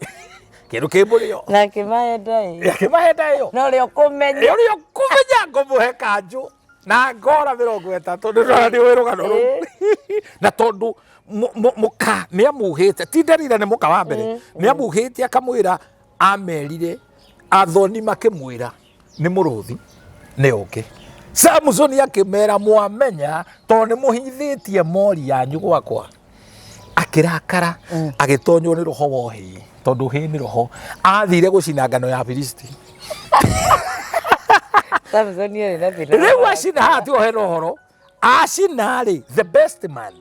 Kĩndũ kĩ mũrĩo. Na akĩmahe ndaĩ. Akĩmahe ndaĩ ĩyo. Na ũrĩa ũkũmenya. Ũrĩa ũkũmenya ngũmũhe kanjũ na ngora 30 nĩ nĩ ũĩ rũgano rũu. Na tondũ mũka nĩ amuhĩte, ti Delila nĩ mũka wa mbere, nĩ amuhĩte akamwĩra, amerire athoni makĩmwĩra nĩ mũrũthi nĩ ũngĩ. Samson akĩmera mwamenya tondũ nĩ mũhithĩtie mori yanyu gwakwa. Akĩrakara, agĩtonywo nĩ roho wa ũhĩĩ, tondũ ũhĩĩ nĩ roho. Athire gũcina ngano ya Filisti. Samson arĩ na thĩna. Rĩu acina haha tiho hena ũhoro. Acina rĩ, the best man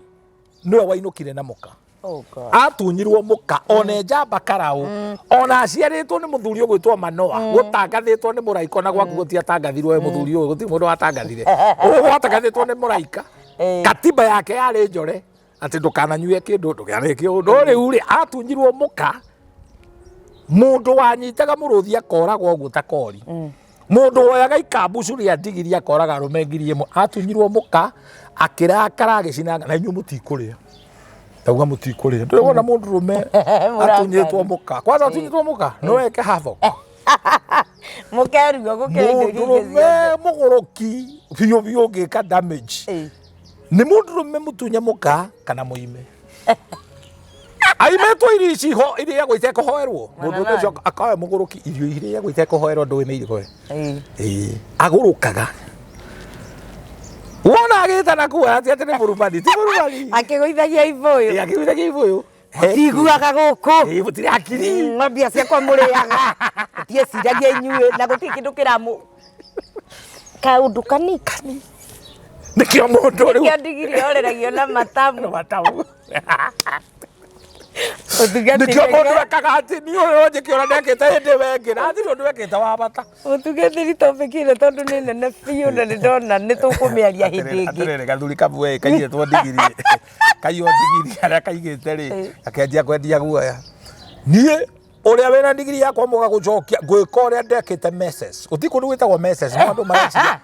nĩwe wainũkire na mũka. Oh God. Atunyirwo mũka ona njamba karaũ, ona aciarĩtwo nĩ mũthuri ũgwĩtwo Manoa, gũtangathĩtwo nĩ mũraika, ona gwaku gũtiatangathirwo we mũthuri ũyũ, gũtirĩ mũndũ watangathire. Ũũ gwatangathĩtwo nĩ mũraika. Katiba yake yarĩ njore atĩ ndũkananyue kĩndũ, ndũkaneke ũũ. No rĩu rĩ, atunyirwo mũka, mũndũ wanyitaga mũrũthi akoragwo ũguo ta kori. Mũndũ woyaga ikambucu rĩa ndigiri akoraga arũme 1000, atunyirwo mũka, akĩrakara agĩcina, na inyuĩ mũtikũrĩa. Ndauga mũtikũrĩa. Ndũrĩ wona mũndũ rũme atunyĩtwo mũka. Kwanza atunyĩtwo mũka, no eke havoc. Mũkeruo gũkĩra indo iria ingĩ Mũndũ rũme ciothe. mũgũrũki biũ biũ ũngĩka damage. Nĩ mũndũ rũme mũtunye mũka kana mũime. Aimetwo irio ici ho irĩagwo itekũhoerwo. Mũndũ ũmwe ũcio akaoya mũgũrũki irio irĩagwo itekũhoerwo ndũĩ nĩ irĩkũ. Agũrũkaga. Wona agĩtana kuo atĩ atĩ nĩ mũrumani, ti mũrumani. Akĩgũithagia ibũyũ. Akĩgũithagia ibũyũ. Mũtiguaga gũkũ. Mũtirĩ hakiri. No mbia ciakwa mũrĩaga. Mũtieciragia inyuĩ na gũtirĩ kĩndũ kĩramũ kaũndũ kanini. Nĩkĩo mũndũ rĩu. Nĩkĩo ndigiri yoreragio na matamu. Matamu. Ũtungatĩri Nĩkĩo mũndũ ekaga atĩ niĩ ũyũ ũnjĩkĩora ndekĩte hĩndĩ ĩyo ĩngĩ, na hatirĩ ũndũ ekĩte wa bata. Mũtungatĩri topic ĩno tondũ nĩ nene biũ na nĩ ndona nĩ tũkũmĩaria hĩndĩ ĩngĩ. Atĩrĩrĩ, gathuri kamwe kaigĩtwo ndigiri, kaiywo ndigiri harĩa kaigĩte rĩ, gakĩanjia kwendia guoya. Niĩ ũrĩa wĩna ndigiri yakwa mũga gũcokia, ngwĩka ũrĩa ndekĩte message. Gũtirĩ kũndũ gwĩtagwo message, no andũ mareciria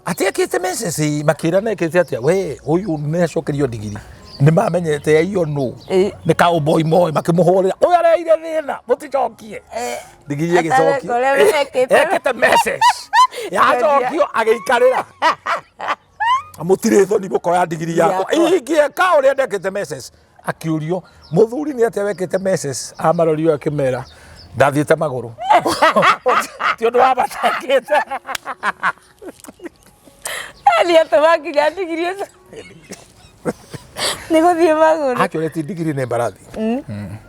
atĩ ekĩte message, makĩra na ekĩte atĩa, we ũyũ nĩ acokerio ndigiri. Nĩ mamenyete aiyo nũ. Nĩ cowboy moĩ, makĩmũhũrĩra, ũyũ areire thĩna, mũticokie. Ndigiri ĩgĩcokio. Atareka ũrĩa ekĩte. Ekĩte message. Yacokio agĩikarĩra. Mũtirĩ thoni mũkoya ndigiri yakwa. Yakwa. Ingĩeka ũrĩa ndekĩte message. Akĩũrio, mũthuri nĩ atĩa wekĩte message? Amarorio akĩmera, ndathiĩte magũrũ. Ti ũndũ wa bata ekĩte. Nĩ atũma nginya ndigiri ĩcio. Nĩ gũthiĩ magũrũ. Akĩũrĩtie ndigiri nĩ mbarathi.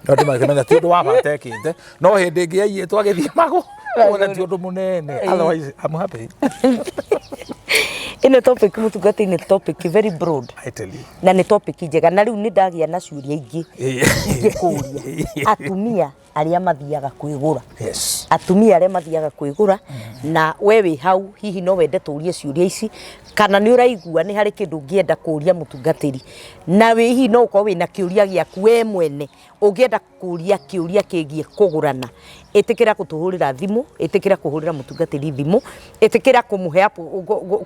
No andũ makĩmenya ti ũndũ wa bata ekĩte. No hĩndĩ ĩngĩ aiyĩtwo agĩthiĩ magũrũ. Kuona ti ũndũ mũnene. Otherwise, I'm happy. Ĩno topic mũtungatĩri nĩ topic very broad. I tell you. Na nĩ topic njega na rĩu nĩ ndagĩa na ciũria ingĩ ingĩkũria. Atumia arĩa mathiaga kwĩgũra. Yes. Atumia arĩa mathiaga kwĩgũra na we wĩ hau hihi no wende tũrie ciũria ici kana nĩ ũraigua nĩ harĩ kĩndũ ũngĩenda kũria mũtungatĩri na wĩ hihi no ũkorwo wĩna kĩũria gĩaku we mwene ũngĩenda kũria kĩũria kĩgiĩ kũgũrana, ĩtĩkĩra gũtũhũrĩra thimũ, ĩtĩkĩra kũhũrĩra mũtungatĩri thimũ, ĩtĩkĩra kũmũhe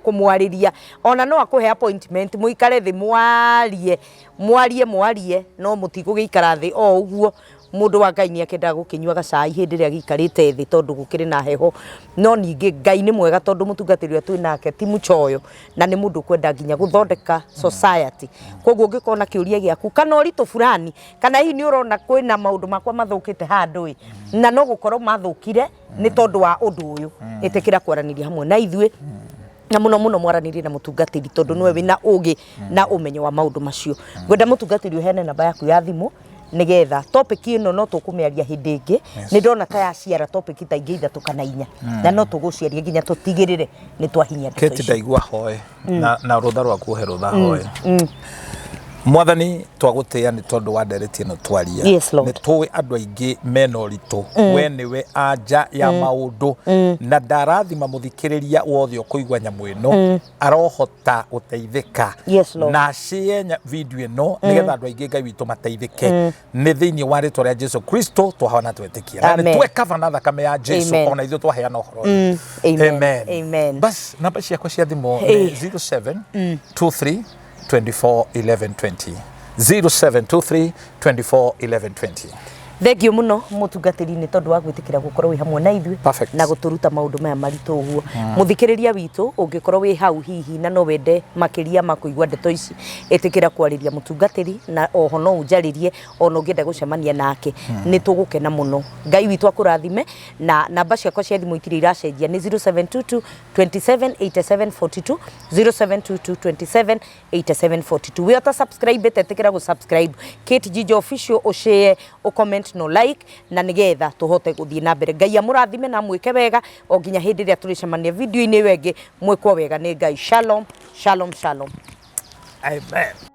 kũmwarĩria, ona no akũhe appointment mũikare thĩ mwarie, mwarie, mwarie, no mũtigũgĩikara thĩ o ũguo. Mũndũ wa Ngai nĩ akĩendaga gũkĩnyua gacai hĩndĩ ĩrĩa gĩikarĩte thĩ tondũ gũkĩrĩ na heho, no ningĩ Ngai nĩ mwega tondũ mũtungatĩri ũrĩa twĩ nake ti mũchoyo na nĩ mũndũ ũkwenda nginya gũthondeka society. Koguo ũngĩkorwo na kĩũria gĩaku kana ũritũ fulani kana hihi nĩ ũrona kwĩna maũndũ makwa mathũkĩte handũ ĩ na no gũkorwo mathũkire nĩ tondũ wa ũndũ ũyũ, ĩtĩkĩra kwaranĩria hamwe na ithuĩ na mũno mũno mwaranĩrie na mũtungatĩri tondũ nĩwe wĩna ũgĩ na ũmenyo wa maũndũ macio. Ngwenda mũtungatĩri ũheane namba yaku ya thimũ nigetha topic ĩno no tũkũmĩaria hĩndĩ ĩngĩ. Nĩ ndona ta yaciara topic ta ingĩ 3 kana 4 na no tũgũciaria nginya tũtigĩrĩre nĩ twahinyia ndeto Kate icio. ndaigua hoe na rũtha rwaku ũhe rũtha hoe. Mwathani twagũtĩĩa nĩ tondũ wa ndereti ĩno twaria. Yes, Lord. Nĩ tũĩ andũ aingĩ mena ũritũ. We nĩwe anja ya maũndũ na ndarathima mũthikĩrĩria wothe ũkũigua nyamũ ĩno arohota gũteithĩka. Yes, Lord. Na share video ĩno nĩgetha andũ aingĩ Ngai witũ mateithĩke. Nĩ thĩinĩ wa rĩtwa rĩa Jesu Kristo twahona twetĩkia. Na nĩ Amen. twekaba na thakame ya Jesu Amen. ona ithuĩ twaheana ũhoro ũyũ. Amen. Amen. Amen. Bas namba ciakwa cia thimũ nĩ 07 23 24 11 20. 0723 24 11 20. Thengio mũno mũtungatĩri nĩ tondũ wa gwĩtĩkĩra gũkorwo wĩ hamwe na ithuĩ Perfect. na gũtũruta maũndũ maya maritũ ũguo. Mũthikĩrĩria witũ ũngĩkorwo wĩ hau hihi na no wende makĩria ma kũigua ndeto ici, ĩtĩkĩra kwarĩria mũtungatĩri na oho no ũnjarĩrie ona ũngĩenda gũcemania nake, nĩ tũgũkena mũno. Ngai witũ akũrathime na namba ciakwa cia thimũ itirĩ iracenjia nĩ 0722 27 87 42, 0722 27 8742. Wĩ ũta subscribe ĩtĩkĩra gũ subscribe Kate Jijo Official, ũshare, ũcomment no like, na nĩgetha tũhote gũthiĩ na mbere. Ngai amũrathime na amwĩke wega o nginya hĩndĩ ĩrĩa tũrĩcemania video-inĩ ĩyo ĩngĩ. Mwĩkwo wega nĩ Ngai. Shalom, shalom, shalom. Amen.